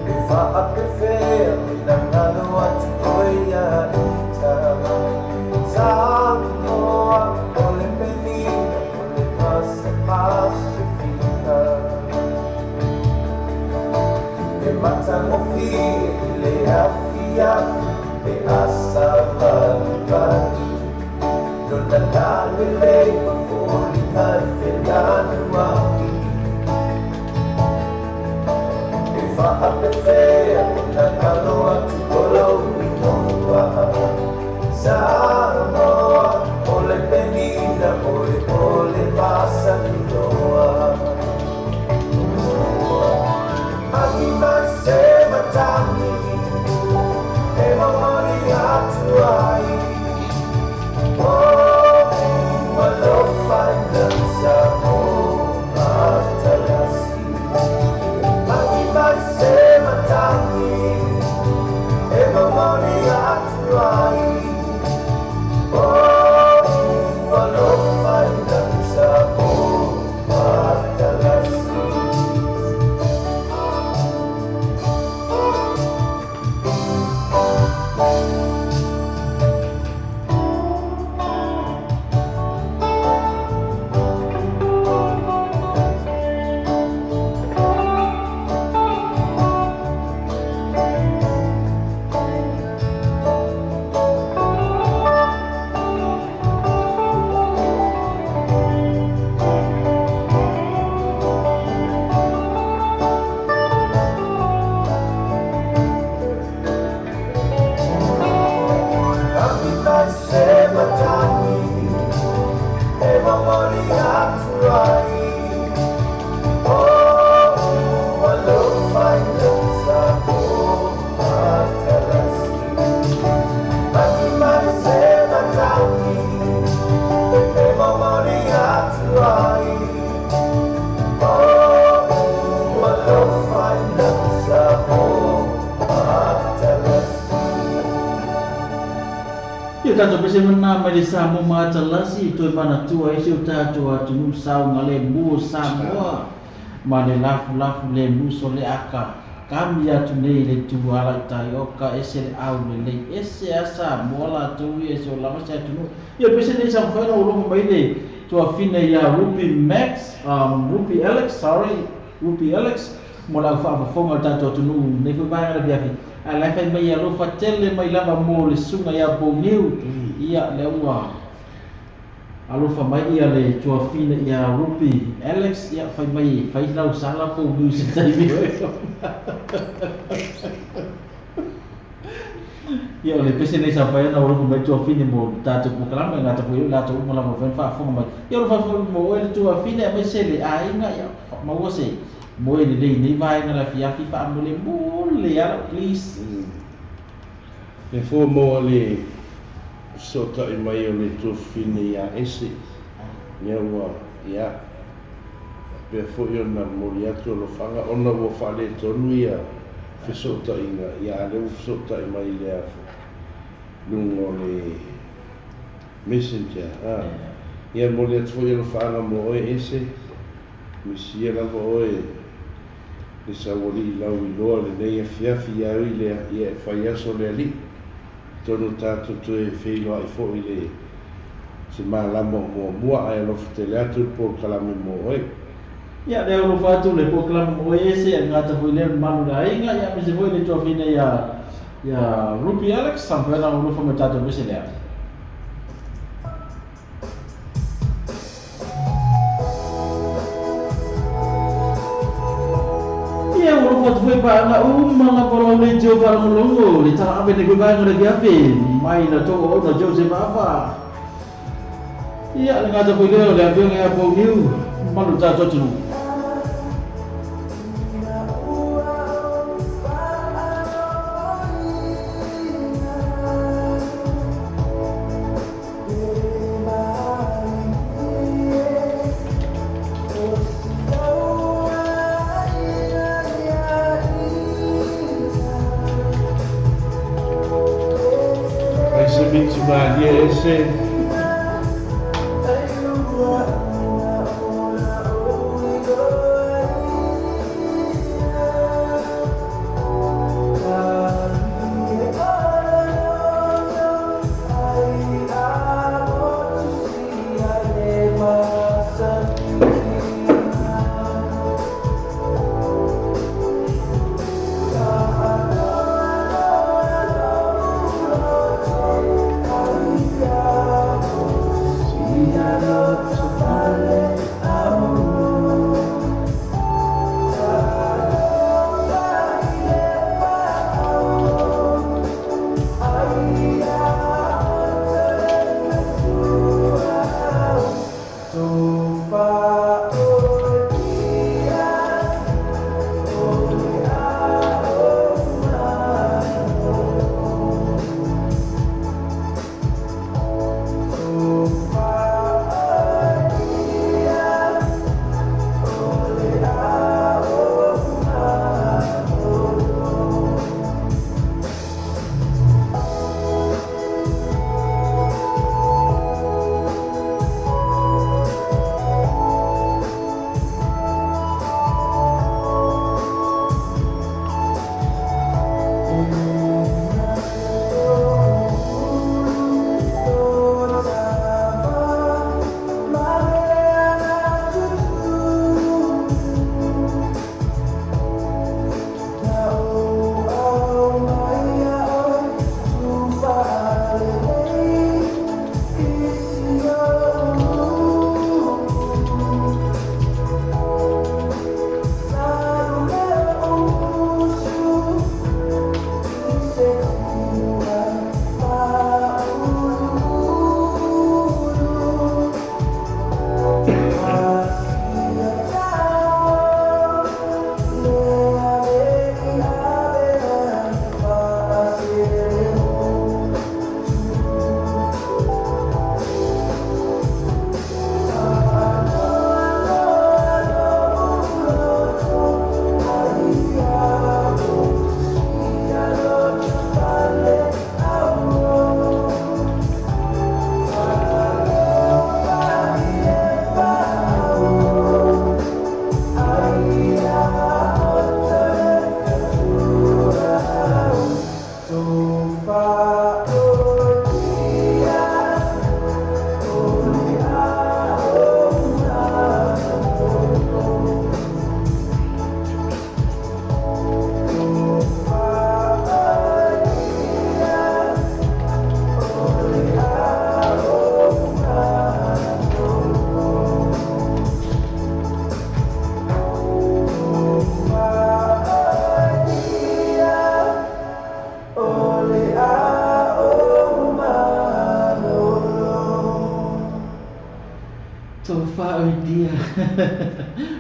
If I prefer, Matagofie le afiafi pe a savalivali Lona lalelei ma foliga e felanua'i E faapefea ona galo atu o lou inoa Samoa o le penina oe o le masani loa Agi mai se matagi e momoli atu ai O'u alofa i lau Samoa matalasi Agi mai se matagi e momoli atu ai O'u alofa i lau Samoa matalasi Agi mai se matagi e momoli atu ai O'u alofa i lau Samoa matalasi Agi mai se matagi e momoli atu ai O'u alofa i lau Samoa matalasi Ia tatou pese mana mai le Samoa matalasi toe manatua ai si o tatou atunuu saogalemu o Samoa ma le lafulafu lemu soleaka kami atu nei i le tuala i tai oka ese le aulelei ese a Samoa latou ia se o lava se atunuu. Ia pese nei sa mafai ona ou alofa mai le tuafine ia Ruby Max, Ruby Alex, sorry, Ruby Alex mo le aufaafofoga o le tatou atunuu nei foi vaega le afiafi. Ae la e fai mai alofa tele mai lava mo le susuga ia Boniu. Ia lea ua alofa mai ia le tuafine ia Ruby Alex, ia fai mai fai lau sala Boniu se taimi oe. Ia o le pese nei sa mafai ona ou alofa mai tuafine mo le tatou polokalame gata foi o latou uma lava mafai ona faafofoga mai. Ia alofa foi mo oe le tuafine aemaise le aiga, ia maua se moe lelei nei vaega le afiafi faamolemole ala please. Le fua maua le fesootai mai o le tuafafine ia Ese, ia ua, ia, faapea foi ona momoli atu alofaga ona ua faaletonu ia fesootaiga, ia a lea ua fesootai mai i le luga o le messenger, a. Ia momoli atu foi alofaaga mo oe Ese, misia lava oe le saualii lau iloa lenei afiafi ia ui lea, ia e fai aso le alii. Atonu tatou toe feiloai foi le se malama o muamua, ae alofa tele atu le polokalame mo oe. Ia, lea ua alofa atu le polokalame mo oe Ese, e le gata foi lea le mamalu o le aiga, ia aemaise foi le tuafine ia ia Ruby Alex, sa mafai ona alofa mai tatou pese lea. Ia, ua alofa atu foi paaga uma lava o lau leitio faalogologo, le tala ave nei foi vaega o le afiafi mai la outou auauna Joseph Afa. Ia, le gata foi lea o le afioga ia Pouniu, mamalu o le tatou atunuu. Fai se miti malie ese.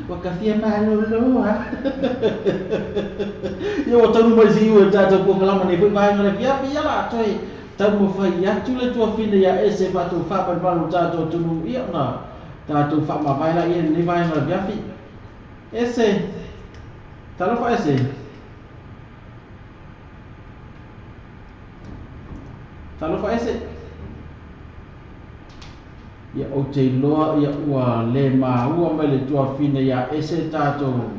Ua ka fia malolo a. Ia ua taunuu mai i siu e le tatou polokalama nei foi vaega o le afiafi, ia la toe taumafai atu le tuafine ia ese faatofa mai malu o tatou atunuu ia ona tatou faamavae laia i lenei vaega o le afiafi. Ese. Talofa ese. Talofa ese. Ia ou te iloa ia ua le maua mai le tuafine ia ese tatou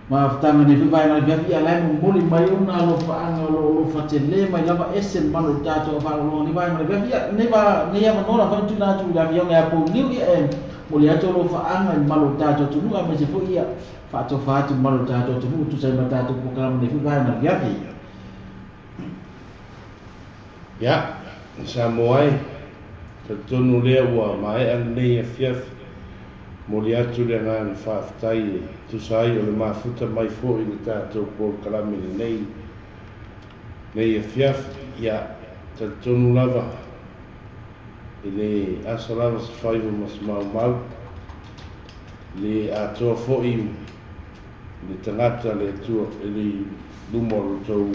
mafutaga nei foi vaega le afiafi, ia la e momoli mai ona alofaaga o lo o alofa tele mai lava ese mamalu i tatou faalogologo nei vaega le afiafi. Ia nei va nei avanoa la foi tuuina atu i le afioga ia Pouliu, ia e momoli atu alofaaga i mamalu o tatou atunuu aemaise foi ia faatofa atu mamalu o tatou atunuu tusa ai ma tatou polokalame nei foi vaega le afiafi. Ia, Samoa e, talitonu lea ua maea lenei afiafi. Momoli atu le agaga faafetai e tusa ai o le mafuta mai foi i le tatou polokalame lenei nei afiafi. Ia, talitonu lava e le asa lava se faiva ma se maumau, le atoa foi le tagata le Atua i le luma o lo outou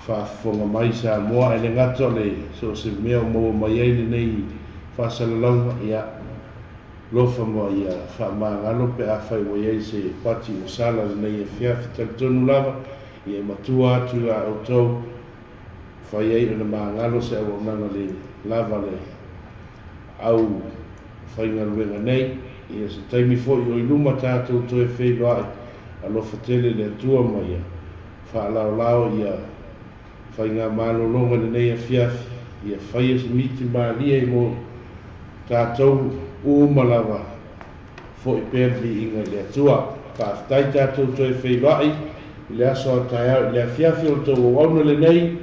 faafofoga mai Samoa. E le gata o le so o se mea o maua mai ai lenei faasalalauga, ia lofa ma ia faamagalo pe afai ua i ai se pati ua sala lenei afiafi. Talitonu lava ia e matua atu ia outou fai ai ona magalo se auaunaga le lava le au faigaluega nei. Ia se taimi foi o i luma tatou toe feiloai, alofa tele le Atua ma ia faalaolao ia faigamalologa lenei afiafi, ia faia se miti malie mo tatou uma lava, foi pea le viiga i le Atua. Faafetai tatou toe feiloai i le aso a taeao i le afiafi o le tou auauna lenei,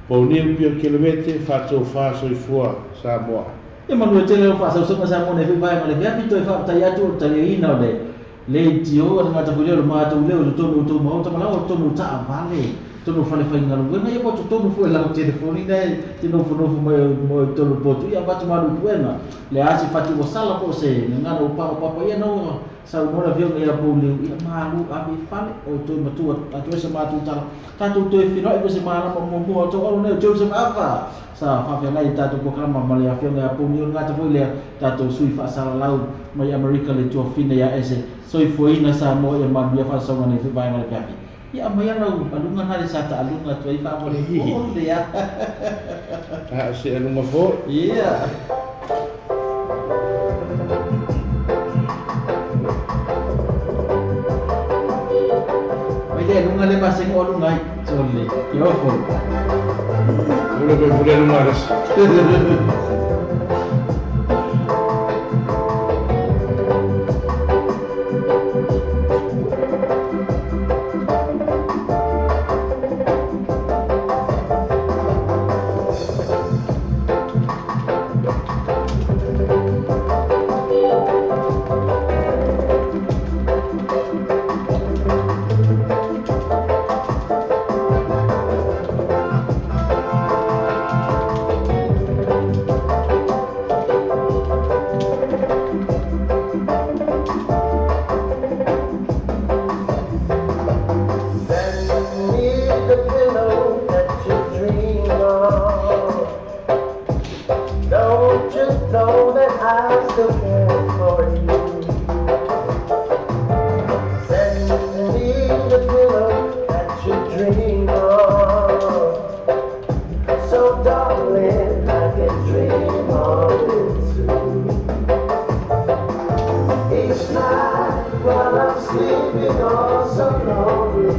Pouniu Pio Kelemete, faatofa soifua Samoa. Ia manuia tele lau faasausauga Samoa nei foi vaega o le afiafi. Toe faafetai atu o le taliaina o le leitio a le tagata foi lea o le matou leo i totonu o tou maota ma lau o totonu o taavale, totonu o fale faigaluega, ia po o totonu foi o lau telefoni lea e te nofonofo mai ai i totonu o le potu. Ia avatu malu puega le a se fatu ua sala po o se gagana ua paopapa, ia na ua saunoa le afioga ia Pouliu, ia malu ave i fale o toe matua atu ai se matou tala. Tatou toe feiloai mo se malama muamua o tou alo nei o Joseph Ava sa faafeagai i le tatou polokalama ma le afioga ia Pouliu, le gata foi lea tatou sui faasalalau mai Amerika le tuafine ia ese. Soifuaina Samoa ia manuia faasauga nei foi vaega o le afiafi. Ia aumai lau aluga na le sa taaluga atu ai faamolemole a. A o se aluga foi. Ia. Mai le aluga le maseng o aluga ai. Sole, ke ofo. Ule koe pule aluga alasi. Send me the pillow that you dream of. Don't you know that I still care for you? Send me the pillow that you dream of. So darling, I can dream of it too. Each night while I'm sleeping all so lonely,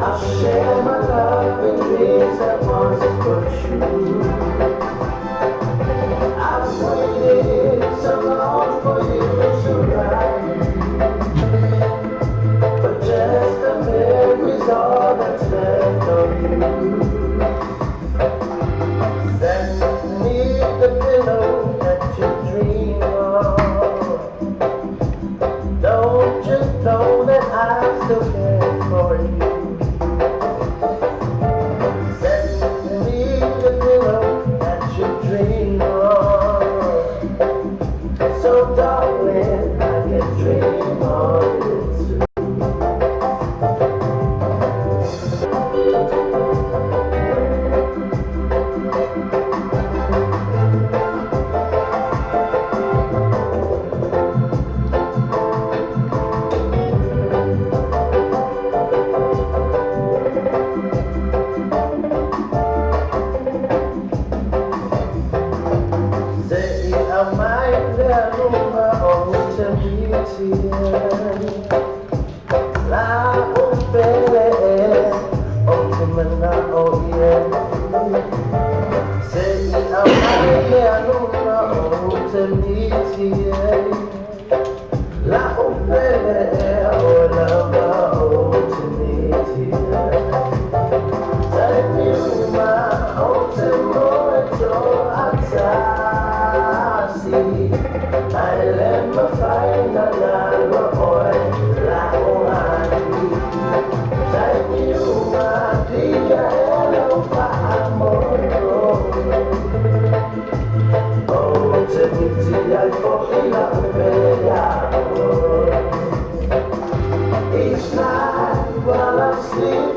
I'll share my love and dreams that once were true. I've waited so long for you to write me, but just the memories all that's left of you. Send me the pillow that you dream of. Don't you know that I still care for you? Send me the pillow that you dream of.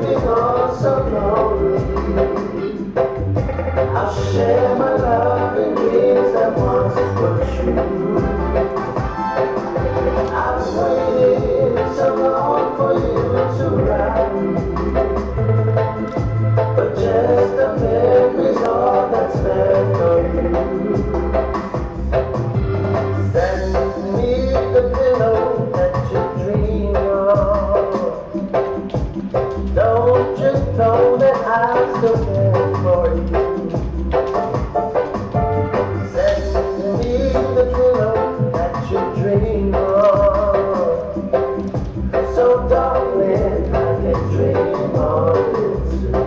sleeping all so lonely. I'll share my love in dreams that once were true. I've waited so long for you to write me, but just the memories all that's left of you. Send me the pillow that you dream of. Don't you know that I still care for you? Send me the pillow that you dream of, so darling, I can dream of it too.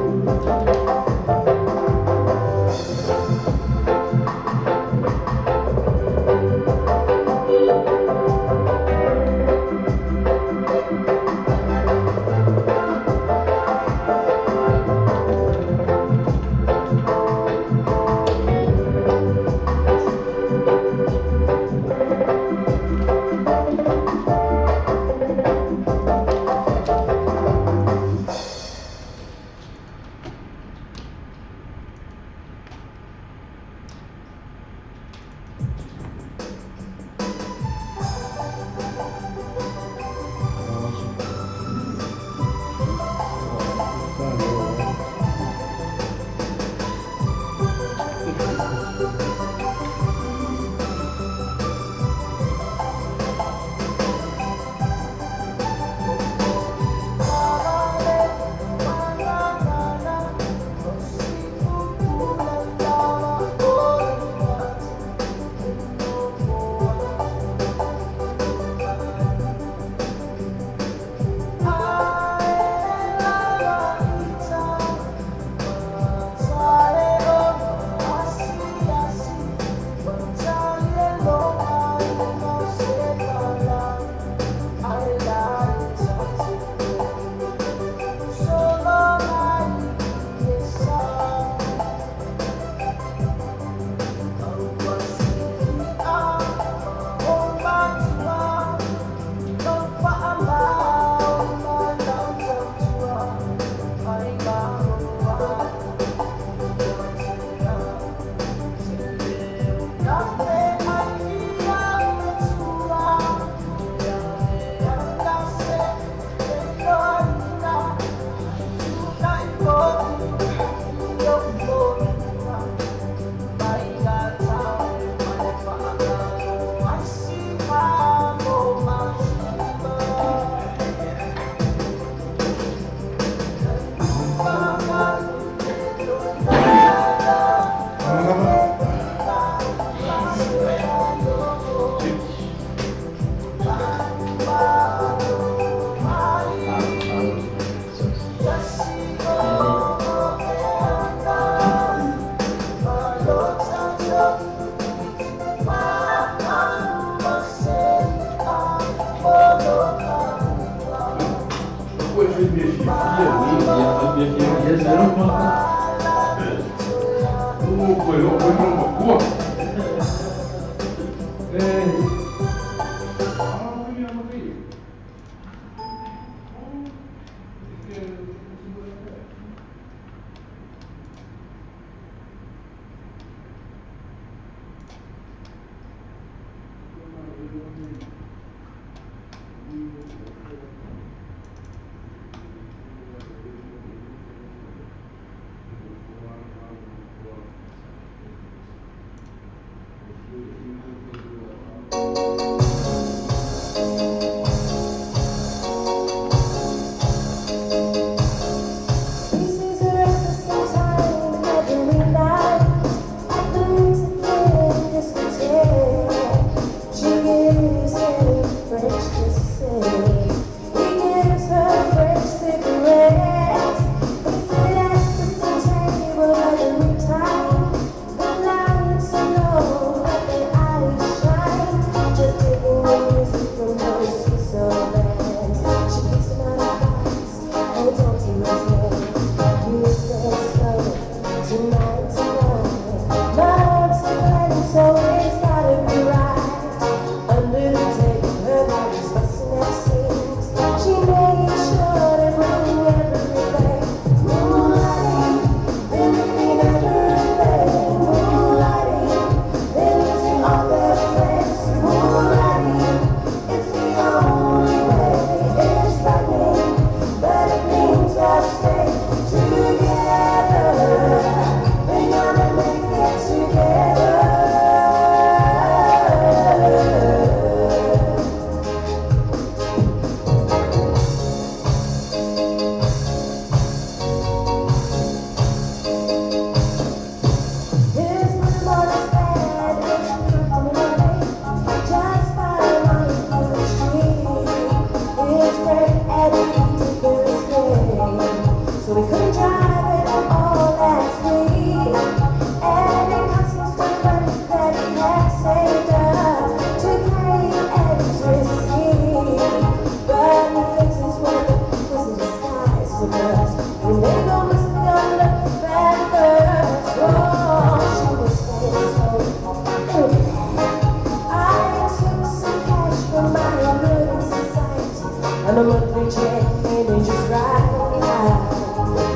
Maybe just right now.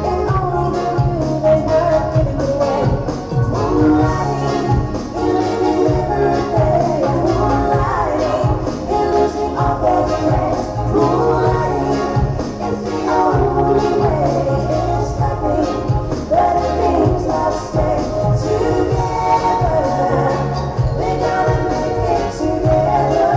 And only the new is worth giving away. Moonlighting and living every day. Moonlighting and losing all their regrets. Moonlighting, it's the only way. It's nothing but it means I'll stay together. We're gonna make it together.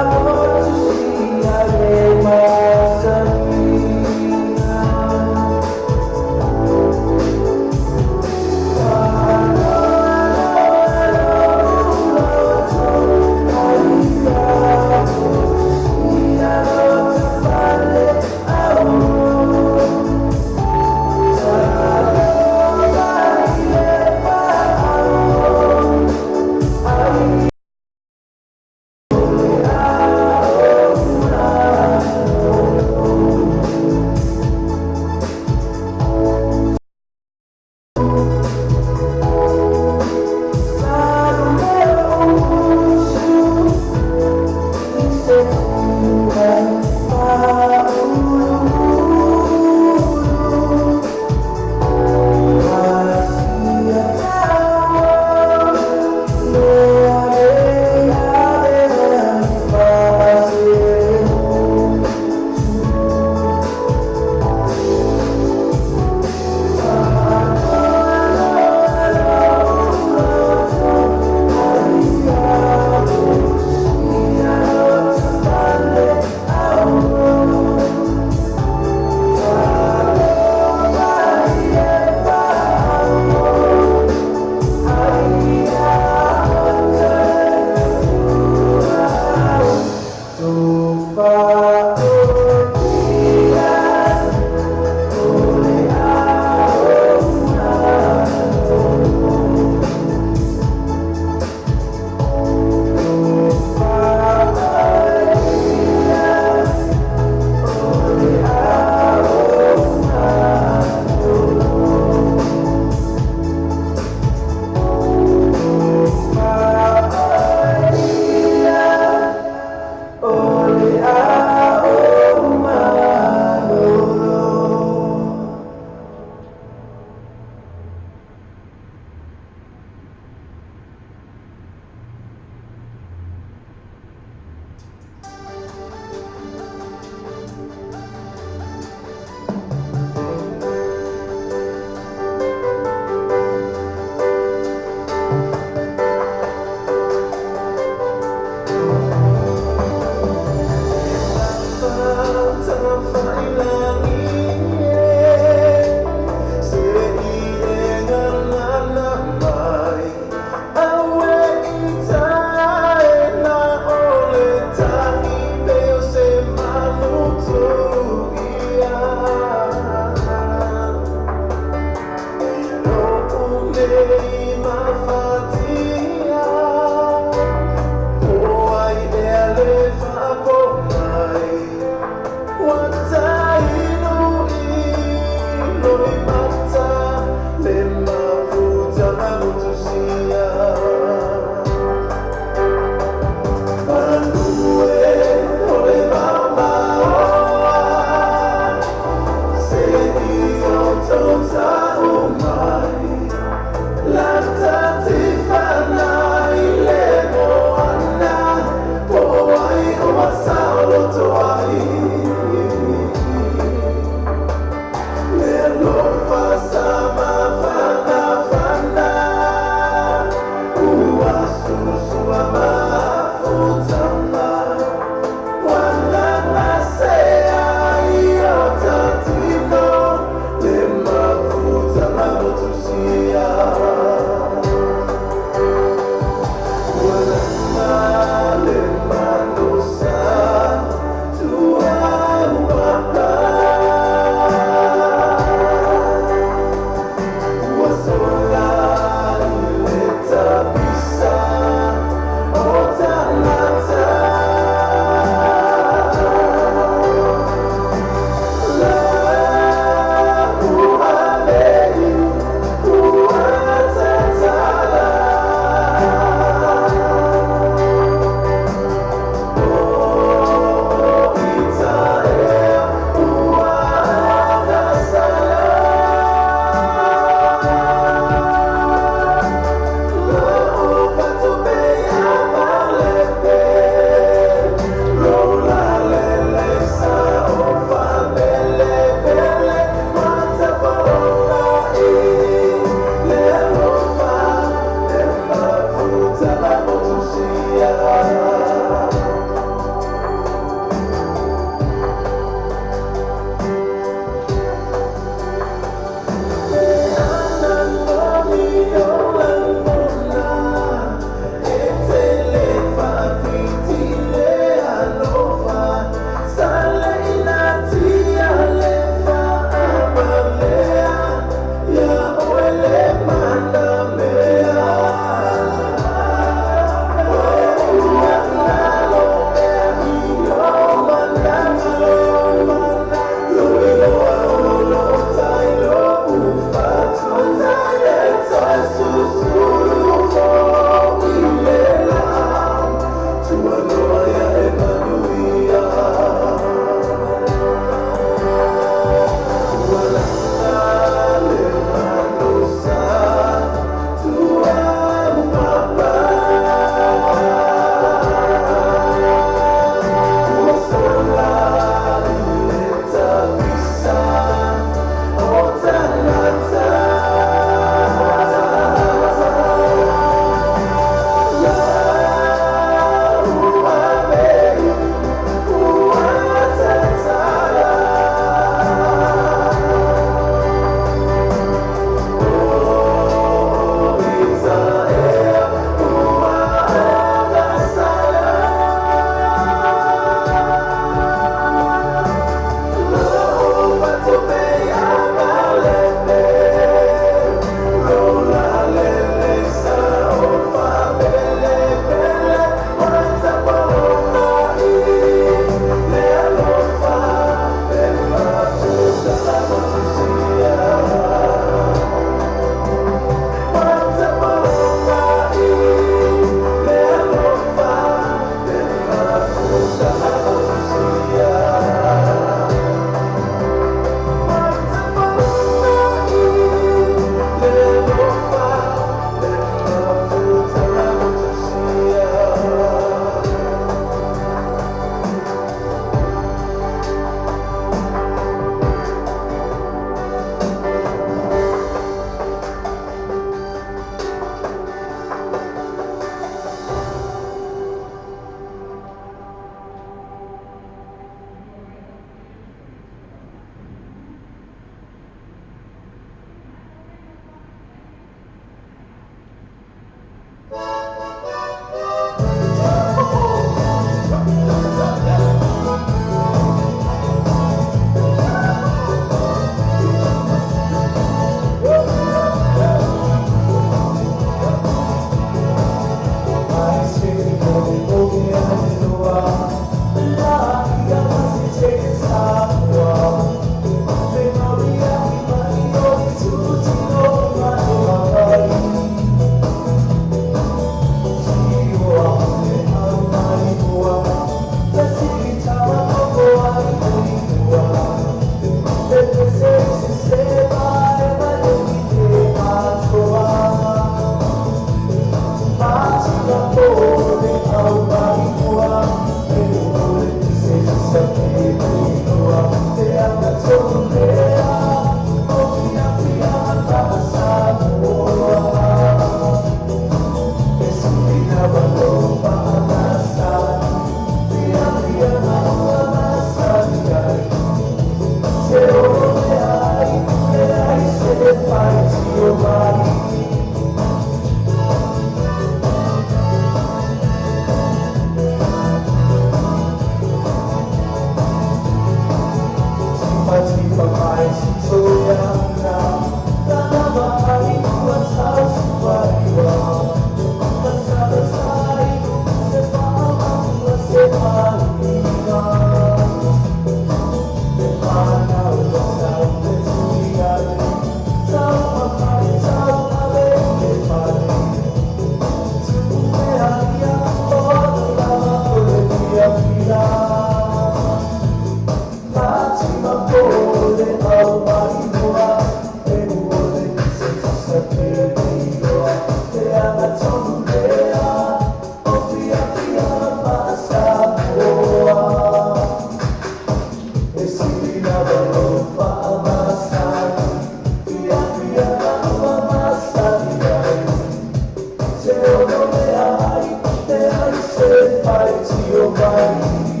Faitio mai.